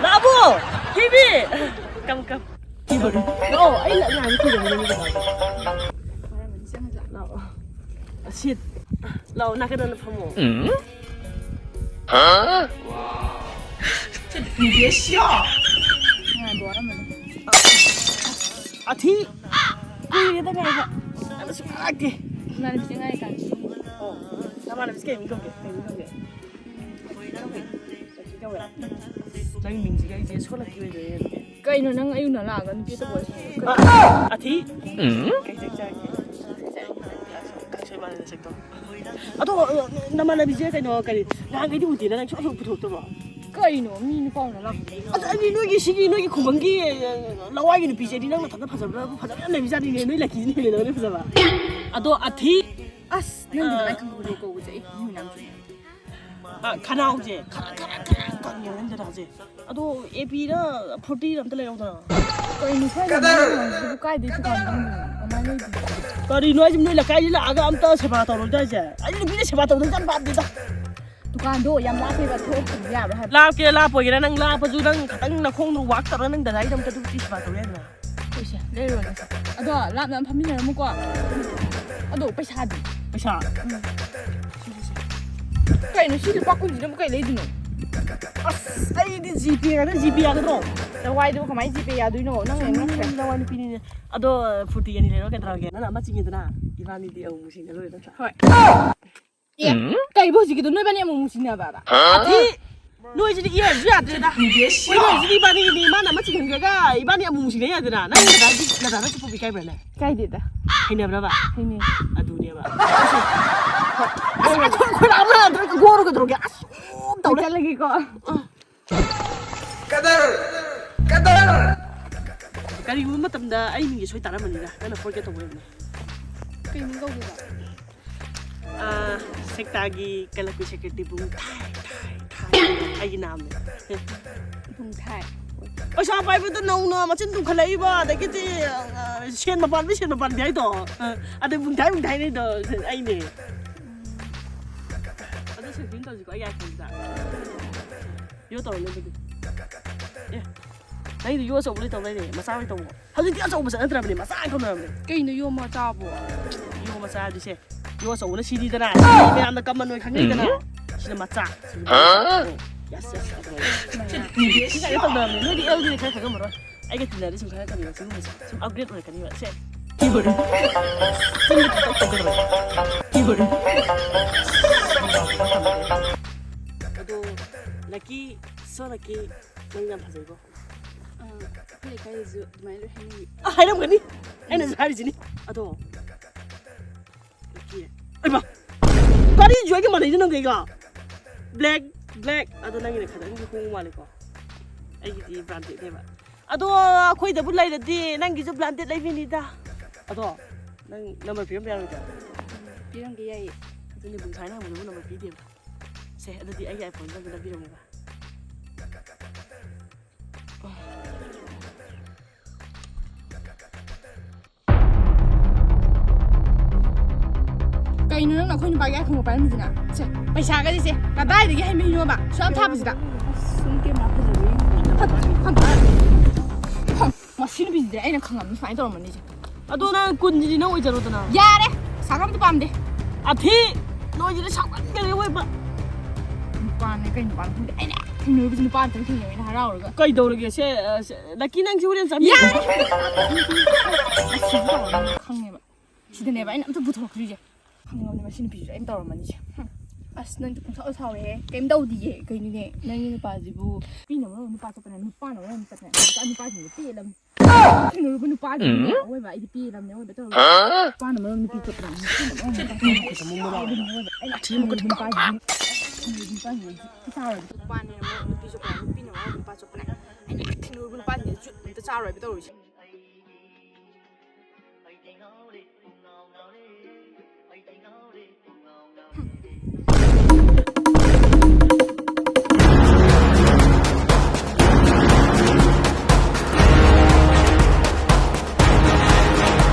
ꯂꯥꯛꯑꯕꯣ? ꯊꯤꯕꯤ! Come, come꯫ ꯂꯥꯛꯑꯣ, ꯑꯩ ꯂꯥꯛ-, ꯉꯥꯏꯕ ꯀꯨꯏꯔꯕꯅꯦ ꯅꯪꯒꯤꯗꯃꯛꯇ꯫ ꯂꯥꯛꯑꯣ꯫ Sit꯫ ꯂꯥꯛꯑꯣ, ꯅꯥꯀꯟꯗ ꯐꯝꯃꯣ꯫ ꯍꯥ? ꯅꯨꯡꯉꯥꯏꯕ ꯋꯥꯔꯝꯃꯅꯤ꯫ ꯑꯊꯤ! ꯀꯨꯏꯔꯦꯗ ꯉꯥꯏꯕ꯫ ꯑꯗꯨꯁꯨ ꯂꯥꯛꯇꯦ꯫ ꯏꯃꯥꯟꯅꯕꯤꯁꯦ ꯉꯥꯏ ꯀꯥꯟꯁꯤꯗ꯫ ꯑꯣ, ꯅꯃꯥꯟꯅꯕꯤꯁꯦ ꯀꯩ ꯃꯤꯡ ꯀꯧꯒꯦ? ꯀꯩ ꯃꯤꯡ ꯀꯧꯒꯦ? ꯀꯧꯋꯦ꯫ ꯅꯪ ꯃꯤꯡꯁꯤꯒ ꯑꯩꯁꯦ ꯁꯣꯜꯂꯛꯈꯤꯕꯩ ꯂꯣꯏꯔꯦ꯫ ꯀꯩꯅꯣ ꯅꯪ ꯑꯌꯨꯛ ꯅ ꯂꯥꯛꯑꯒ ꯅꯨꯄꯤ ꯑꯇꯣꯞꯄ ꯋꯥꯔꯤ ꯁꯥꯟꯅꯩꯗꯣ? ꯑ, ꯑ, ꯑꯊꯤ? ꯎꯝ? ꯀꯩ ꯏꯟꯖꯥꯡ ꯆꯥꯔꯒꯦ? ꯀꯥꯡꯁꯣꯏ ꯃꯥꯜꯂꯦ ꯅꯁꯛꯇꯣ꯫ ꯑꯗꯣ, ꯑ, ꯅꯃꯥꯟꯅꯕꯤꯁꯦ ꯀꯩꯅꯣ, ꯀꯔꯤ, ꯅꯍꯥꯟꯈꯩꯗꯤ ꯎꯗꯦꯅ ꯅꯪ ꯁꯨꯡ ꯄꯨꯊꯣꯛꯇꯕ꯭ꯔꯣ? ꯀꯩꯅꯣ ꯃꯤ ꯅꯨꯄꯥ ꯎꯅ ꯂꯥꯛꯄꯗꯨꯕꯨ? ꯑꯗꯣ ꯑꯩꯗꯤ ꯅꯣꯏꯒꯤ ꯁꯤꯒꯤ ꯅꯣꯏꯒꯤ ꯈꯨꯡꯒꯪꯒꯤ, ꯑ, ꯂꯋꯥꯏꯒꯤ ꯅꯨꯄꯤꯁꯦ ꯑꯩꯗꯤ ꯅꯪ ꯅꯊꯟꯗ ꯐꯖꯕ꯭ꯔꯥ? ꯐꯖꯕ ꯌꯥꯝ ꯂꯩꯕꯖꯥꯠꯅꯤꯅꯦ, ꯅꯣꯏ ꯂꯛꯀꯤꯁꯤꯅ ꯍꯦꯜꯂꯦ ꯅꯪꯉꯣꯟꯗ ꯐꯖꯕ꯫ ꯑꯗꯣ ꯑꯊꯤ? ꯑꯁ, ꯅꯪꯗꯤ ꯑ꯫ ꯂꯋꯥꯏ ꯈꯨꯡꯒꯪ ꯀꯧꯕꯁꯦ ꯑꯩ ꯃꯤ ꯃꯌꯥꯝ ꯆꯨꯝꯃꯦ꯫ ꯑ, ꯈꯅꯥꯎꯁꯦ ꯈꯔ, ꯈꯔ, ꯈꯔ ꯀꯪꯉꯦ ꯅꯪ ꯗꯗꯥꯁꯦ꯫ ꯑꯗꯣ ꯑꯦ ꯄꯤꯔ ꯐꯣꯔꯇꯤꯔ ꯑꯝꯇ ꯂꯩꯔꯧꯗꯅ꯫ ꯀꯩꯅꯣ ꯁ꯭ꯋꯥꯏꯗ ꯅꯪ ꯍꯪꯉꯤꯁꯤꯕꯨ ꯀꯥꯏꯗꯩ ꯗꯨꯀꯥꯟꯗ ꯍꯪꯉꯤꯅꯣ? ꯀꯃꯥꯏꯅ ꯂꯩꯗꯣꯏꯅꯣ? ꯀꯔꯤꯅꯣ ꯍꯥꯏꯁꯤꯕꯨ ꯅꯣꯏ ꯂꯩꯀꯥꯏꯗ ꯂꯥꯛꯑꯒ ꯑꯝꯇ ꯁꯦꯕꯥ ꯇꯧꯔꯣꯏꯗ꯭ꯔꯥ ꯍꯥꯏꯁꯦ? ꯑꯩ ꯅꯨꯄꯤꯅ ꯁꯦꯕꯥ ꯇꯧꯗꯕꯁꯦ ꯌꯥꯝ ꯄꯥꯝꯗꯦꯗ꯫ ꯗꯨꯀꯥꯟꯗꯣ ꯌꯥꯝ ꯂꯥꯞꯄꯦꯕ, ꯊꯣꯛ ꯊꯤꯟꯕ ꯌꯥꯕ꯭ꯔꯥ ꯍꯥꯏꯕ? ꯂꯥꯞꯀꯦꯔꯥ ꯂꯥꯞꯄꯣꯏꯒꯦꯔꯥ, ꯅꯪ ꯂꯥꯞꯄꯁꯨ ꯅꯪ ꯈꯇꯪ ꯅꯈꯣꯡꯗꯣ ꯋꯥꯛ ꯇꯧꯔꯒ ꯅꯪ ꯗꯗꯥꯒꯤꯗꯃꯛꯇ ꯑꯗꯨꯝ ꯇꯤꯁꯨ ꯄꯥ ꯇꯧ ꯌꯥꯏꯗꯅ꯫ ꯍꯣꯏꯁꯦ, ꯂꯩꯔꯨꯔꯒꯦꯁꯦ꯫ ꯑꯗꯣ ꯂꯥꯞꯅ ꯑꯗꯨꯝ ꯐꯝꯃꯤꯟꯅꯔꯝꯃꯨꯀꯣ꯫ ꯑꯗꯣ ꯄꯩꯁꯥꯗꯤ? ꯄꯩꯁꯥ? ꯀꯩꯅꯣ ꯁꯤ ꯂꯨꯄꯥ ꯀꯨꯟꯁꯤꯅ ꯑꯃꯨꯛ ꯀꯩ ꯂꯩꯗꯣꯏꯅꯣ? ꯑꯁ, ꯑꯩꯗꯤ ꯖꯤꯄꯦ ꯉꯥꯛꯇ, ꯖꯤꯄꯦ ꯌꯥꯒꯗ꯭ꯔꯣ? ꯅꯋꯥꯏꯗꯨꯕꯨ ꯀꯃꯥꯏꯅ ꯖꯤꯄꯦ ꯌꯥꯗꯣꯏꯅꯣ? ꯅꯪ ꯅꯪ ꯅꯋꯥꯏ ꯅꯨꯄꯤꯅꯤꯅꯦ꯫ ꯑꯗꯣ ꯐꯨꯔꯇꯤ ꯑꯅꯤ ꯂꯩꯔꯣ, ꯀꯩꯗꯧꯔꯒꯦ? ꯅꯪꯅ ꯑꯃ ꯆꯤꯡꯉꯦꯗꯅ, ꯏꯕꯥꯅꯤꯗꯤ ꯑꯃꯨꯛ ꯁꯤꯡꯅ ꯂꯣꯏꯔꯦ ꯅꯠꯇ꯭ꯔꯥ? ꯍꯣꯏ꯫ ꯑꯦ, ꯀꯩꯕꯨ ꯍꯧꯖꯤꯛꯀꯤꯗꯣ ꯅꯣꯏꯕꯥꯅꯤ ꯑꯃꯨꯛ ꯑꯃꯨꯛ ꯁꯤꯡꯅꯕ꯭ꯔꯕ? ꯑꯊꯤ! ꯅꯣꯏꯁꯤꯗꯤ ꯏꯌꯥꯔꯁꯨ ꯌꯥꯗ꯭ꯔꯦꯗ꯫ ꯍꯣꯏ, ꯅꯣꯏꯁꯤꯗꯤ ꯏꯕꯥꯅꯤꯒꯤꯅꯤ, ꯃꯥꯅ ꯑꯃ ꯆꯤꯡꯍꯟꯈ꯭ꯔꯒ ꯏꯕꯥꯅꯤ ꯑꯃꯨꯛ ꯑꯃꯨꯛ ꯁꯤꯡꯅ ꯌꯥꯗꯅ꯫ ꯅꯪ ꯅꯗꯥꯒꯤ, ꯅꯗꯥꯅ ꯆꯨꯞꯄꯕꯨ ꯏꯀꯥꯏꯕ꯭ꯔꯅꯦ? ꯏꯀꯥꯏꯗꯦꯗ꯫ ꯍꯩꯅꯕ꯭ꯔꯕ? ꯍꯩꯅꯩ꯫ ꯑꯗꯨꯅꯦꯕ꯫ ꯑꯁ, ꯑꯁ, ꯑꯁ, ꯈꯣꯏ ꯂꯥꯛꯑꯝꯅ ꯅꯠꯇ꯭ꯔꯒ ꯒꯣꯔꯒ ꯇꯧꯔꯒꯦ꯫ ꯑꯁ, ꯑꯣ, ꯇꯧꯔꯦ꯫ ꯆꯠꯂꯒꯦꯀꯣ꯫ ꯑ꯫ ꯀꯗꯔ! ꯀꯗꯔ! ꯀꯔꯤꯒꯨꯝꯕ ꯃꯇꯝꯗ ꯑꯩ ꯃꯤꯡꯁꯦ ꯁꯣꯏ ꯇꯥꯔꯝꯃꯅꯤꯗ, ꯅꯪꯅ ꯐꯣꯔꯒꯦꯠ ꯇꯧꯕ ꯑꯣꯏꯔꯝꯅꯤ꯫ ꯀꯩ ꯃꯤꯡ ꯀꯧꯒꯦꯕ? ꯑꯥ, ꯁꯦꯛꯇꯥꯒꯤ ꯀꯂꯛꯄꯤ ꯁꯦꯀ꯭ꯔꯦꯇꯔꯤ ꯕꯨꯡ ꯊꯥꯏ, ꯊꯥꯏ, ꯊꯥꯏ꯫ ꯑꯩꯒꯤ ꯅꯥꯝꯅꯦ꯫ ꯕꯨꯡ ꯊꯥꯏ꯫ ꯄꯩꯁꯥ ꯄꯥꯏꯕꯗꯣ ꯅꯧꯅ ꯃꯆꯤꯟ ꯇꯨꯝꯈꯠꯂꯛꯏꯕ, ꯑꯗꯒꯤꯗꯤ, ꯑꯥ, ꯁꯦꯟ ꯃꯄꯥꯟꯕꯤ, ꯁꯦꯟ ꯃꯄꯥꯟꯕꯤ ꯍꯥꯏꯗꯣ꯫ ꯑꯥ, ꯑꯗꯩ ꯕꯨꯡ ꯊꯥꯏ, ꯕꯨꯡ ꯊꯥꯏ ꯍꯥꯏꯗꯣ ꯑꯩꯅꯦ꯫ ꯑꯗꯨ ꯁꯦꯜꯐꯤ ꯑꯃ ꯇꯧꯁꯤꯀꯣ, ꯑꯩꯒꯤ iPhone ꯗ꯫ ꯌꯣ ꯇꯧꯔꯣ, ꯂꯦꯞꯄꯗꯤ꯫ ꯑꯦ, ꯅꯪꯗꯤ ꯌꯣ ꯑꯆꯧꯕ ꯂꯩꯇꯧ ꯂꯩꯔꯦ, ꯃꯆꯥ ꯑꯣꯏ ꯇꯧꯕ꯫ ꯍꯧꯖꯤꯛꯇꯤ ꯑꯆꯧꯕ ꯆꯠꯅꯗ꯭ꯔꯕꯅꯦ, ꯃꯆꯥ ꯑꯣꯏ ꯇꯧꯅꯔꯕꯅꯦ꯫ ꯀꯩꯅꯣ ꯌꯣ ꯃꯆꯥꯕꯣ? ꯌꯣ ꯃꯆꯥ ꯍꯥꯏꯗꯤ ꯁꯦ, ꯌꯣ ꯑꯆꯧꯕꯅ ꯁꯤꯗꯤꯗꯅ, ꯁꯤ ꯃꯌꯥꯝꯅ ꯀꯃꯟ ꯑꯣꯏ ꯈꯪꯅꯩꯗꯅ꯫ ꯁꯤꯅ ꯃꯆꯥ, ꯁꯤꯅ ꯃꯆꯥ꯫ ꯌꯦꯁ, ꯌꯦꯁ, ꯑꯗꯨꯃꯥꯏꯅ꯫ ꯁꯤ ꯀꯩꯅꯣ ꯇꯧꯅꯔꯕꯅꯦ, ꯅꯣꯏꯗꯤ ꯑꯦꯜ ꯗꯤꯗꯤ ꯈꯔ ꯈꯪꯉꯝꯃꯔꯣꯏ꯫ ꯑꯩꯒ ꯇꯤꯟꯅꯔꯗꯤ ꯁꯨꯝ ꯈꯪꯉꯛꯀꯅꯤꯕ, ꯁꯤꯒꯨꯝꯕꯁꯦ ꯁꯨꯝ ꯑꯞꯒ꯭ꯔꯦꯗ ꯑꯣꯏꯔꯛꯀꯅꯤꯕ꯫ ꯁꯦ꯫ ꯁꯨꯝ ꯇꯧ-, ꯇꯧꯒꯗꯕꯅꯦ꯫ ꯑꯗꯣ, ꯂꯛꯀꯤ, so ꯂꯛꯀꯤ, ꯅꯪ ꯌꯥꯝ ꯐꯖꯩꯀꯣ꯫ ꯑꯥ, ꯑꯩꯈꯣꯏ ꯂꯩꯀꯥꯏꯗꯁꯨ ꯑꯗꯨꯃꯥꯏꯅ ꯂꯣꯏ ꯍꯥꯏꯅꯩꯌꯦ꯫ ꯑ, ꯍꯥꯏꯔꯝꯒꯅꯤ꯫ ꯑꯩꯅꯁꯨ ꯍꯥꯏꯔꯤꯁꯤꯅꯤ꯫ ꯑꯗꯣ, ꯂꯛꯀꯤ꯫ ꯑꯩꯃ! ꯀꯔꯤ ꯖꯣꯏꯒ ꯃꯥꯟꯅꯩꯅꯣ ꯅꯪꯒ ꯑꯩꯒ? Black, black. ꯑꯗꯣ ꯅꯪꯒꯤꯅ ꯈꯤꯇꯪꯗꯤ ꯍꯣꯡꯕ ꯃꯥꯜꯂꯦꯀꯣ꯫ ꯑꯩꯒꯤꯗꯤ ꯕ꯭ꯔꯥꯟꯗꯦꯗꯅꯦꯕ꯫ ꯑꯗꯣ ꯑꯩꯈꯣꯏꯗꯕꯨ ꯂꯩꯔꯗꯤ ꯅꯪꯒꯤꯁꯨ ꯕ꯭ꯔꯥꯟꯗꯦꯗ ꯂꯩꯕꯤꯅꯤꯗ꯫ ꯑꯗꯣ ꯅꯪ ꯅꯝꯕꯔ ꯄꯤꯔꯝꯕ ꯌꯥꯔꯣꯏꯗ꯭ꯔꯣ? ꯄꯤꯔꯝꯒꯦ, ꯌꯥꯏꯌꯦ꯫ ꯑꯗꯨꯅꯦ ꯕꯨꯡꯊꯥꯏꯅ ꯍꯪꯕꯗꯕꯨ ꯅꯝꯕꯔ ꯄꯤꯗꯦꯕ꯫ ꯁꯦ, ꯑꯗꯨꯗꯤ ꯑꯩꯒꯤ iPhone ꯗ ꯑꯝꯇ ꯅꯝꯕꯤꯔꯝꯃꯨꯕ꯫ ꯀꯩꯅꯣ ꯅꯪꯅ ꯑꯩꯈꯣꯏ ꯅꯨꯄꯥꯒꯤ iPhone ꯄꯥꯏꯔꯝꯃꯤꯁꯤꯅ? ꯁꯦ, ꯄꯩꯁꯥꯒꯁꯦ ꯁꯦ ꯀꯗꯥꯏꯗꯒꯤ ꯍꯩ ꯃꯍꯤꯅꯣꯕ ꯁꯨꯛ ꯌꯥꯝ ꯊꯥꯕꯁꯤꯗ? ꯁꯨꯝ ꯀꯦꯃꯦꯔꯥ ꯐꯖꯕ ꯌꯦꯡꯕꯅꯤꯗ꯫ ꯐꯠ-, ꯐꯠ-, ꯐꯠ-, ꯃꯁꯤ ꯅꯨꯄꯤꯁꯤꯗꯤ ꯑꯩꯅ ꯈꯪꯉꯝꯅꯤ ꯁꯨꯃꯥꯏꯅ ꯇꯧꯔꯝꯃꯅꯤꯁꯦ꯫ ꯑꯗꯣ ꯅꯪ ꯀꯨꯟꯁꯤꯗꯤ ꯅꯪ ꯑꯣꯏꯖꯔꯣꯗꯅ꯫ ꯌꯥꯔꯦ, ꯁꯥꯒ ꯑꯝꯇ ꯄꯥꯝꯗꯦ꯫ ꯑꯊꯤ! ꯅꯣꯏꯁꯤꯗꯤ ꯁꯥꯎꯒꯟꯒꯅꯤ ꯑꯣꯏꯕ꯫ ꯅꯨꯄꯥꯅꯦ ꯀꯩ ꯅꯨꯄꯥꯅꯣ ꯈꯪꯗꯦ꯫ ꯑꯩꯅ ꯊꯦꯡꯅꯔꯨꯕꯁꯤ ꯅꯨꯄꯥ ꯑꯝꯇꯪ ꯊꯦꯡꯅꯩ ꯑꯩꯅ ꯍꯔꯥꯎꯔꯒ꯫ ꯀꯩꯗꯧꯔꯒꯦ? ꯁꯦ, ꯑ, ꯁꯦ, ꯂꯛꯀꯤ ꯅꯪꯁꯤ ꯍꯣꯔꯦꯟ ꯆꯥꯃꯤꯟꯅꯁꯤ꯫ ꯌꯥꯔꯦ! ꯑꯁꯤꯁꯨ ꯇꯧꯔꯝꯃꯅꯤ ꯈꯪꯉꯦꯕ꯫ ꯁꯤꯗꯅꯦꯕ ꯑꯩꯅ ꯑꯝꯇ ꯄꯨꯊꯣꯔꯛꯇ꯭ꯔꯤꯁꯦ꯫ ꯈꯪꯉꯕꯅꯦ ꯃꯁꯤ ꯅꯨꯄꯤꯁꯤꯁꯨ ꯑꯩꯅ ꯇꯧꯔꯝꯃꯅꯤꯁꯦ꯫ ꯍꯝ꯫ ꯑꯁ, ꯅꯪꯗꯤ ꯄꯨꯡꯁꯥꯎꯗ ꯁꯥꯎꯋꯦꯍꯦ꯫ ꯀꯩꯝ ꯇꯧꯗꯤꯌꯦ꯫ ꯀꯩꯅꯣꯅꯦ, ꯅꯪꯒꯤ ꯅꯨꯄꯥꯁꯤꯕꯨ ꯅꯨꯄꯤꯅ ꯃꯔꯣꯟ ꯑꯃ ꯅꯨꯄꯥ ꯆꯠꯄꯅꯦ, ꯅꯨꯄꯥꯅ ꯃꯔꯣꯟ ꯑꯃ ꯆꯠꯄꯅꯦ꯫ ꯍꯧꯖꯤꯛꯀꯥꯟ ꯅꯨꯄꯥꯁꯤꯡꯁꯦ ꯄꯦꯜꯂꯕꯅꯤ꯫ ꯊꯦꯡꯅꯔꯨꯕ ꯅꯨꯄꯥꯁꯤꯡꯅꯦ, ꯑꯣꯏꯕ ꯑꯩꯗꯤ ꯄꯦꯜꯂꯕꯅꯦ, ꯑꯣꯏꯕ ꯇꯧꯔꯒ꯫ ꯅꯨꯄꯥꯅ ꯃꯔꯣꯟ ꯅꯨꯄꯤ ꯆꯠꯄꯅꯦ, ꯅꯨꯄꯤꯅ ꯃꯔꯣꯟ ꯅꯨꯄꯥ ꯆꯠꯄꯅꯦ꯫ ꯑꯣꯏꯕ ꯑꯩꯅ ꯊꯦꯡꯅꯔꯨꯕ ꯅꯨꯄꯥꯁꯤꯡꯁꯦ, ꯊꯦꯡꯅꯔꯨꯕ ꯅꯨꯄꯥꯁꯤꯡꯁꯦ ꯆꯥꯔꯣꯏ꯫ ꯅꯨꯄꯥꯅ ꯃꯔꯣꯟ ꯅꯨꯄꯤ ꯆꯠꯄꯅꯦ, ꯅꯨꯄꯤꯅ ꯃꯔꯣꯟ ꯅꯨꯄꯥ ꯆꯠꯄꯅꯦ꯫ ꯑꯩꯅ ꯊꯦꯡꯅꯔꯨꯕ ꯅꯨꯄꯥꯁꯤꯡꯁꯦ ꯖꯨꯠ ꯑꯝꯇ ꯆꯥꯔꯣꯏꯕ ꯇꯧꯔꯤꯁꯦ꯫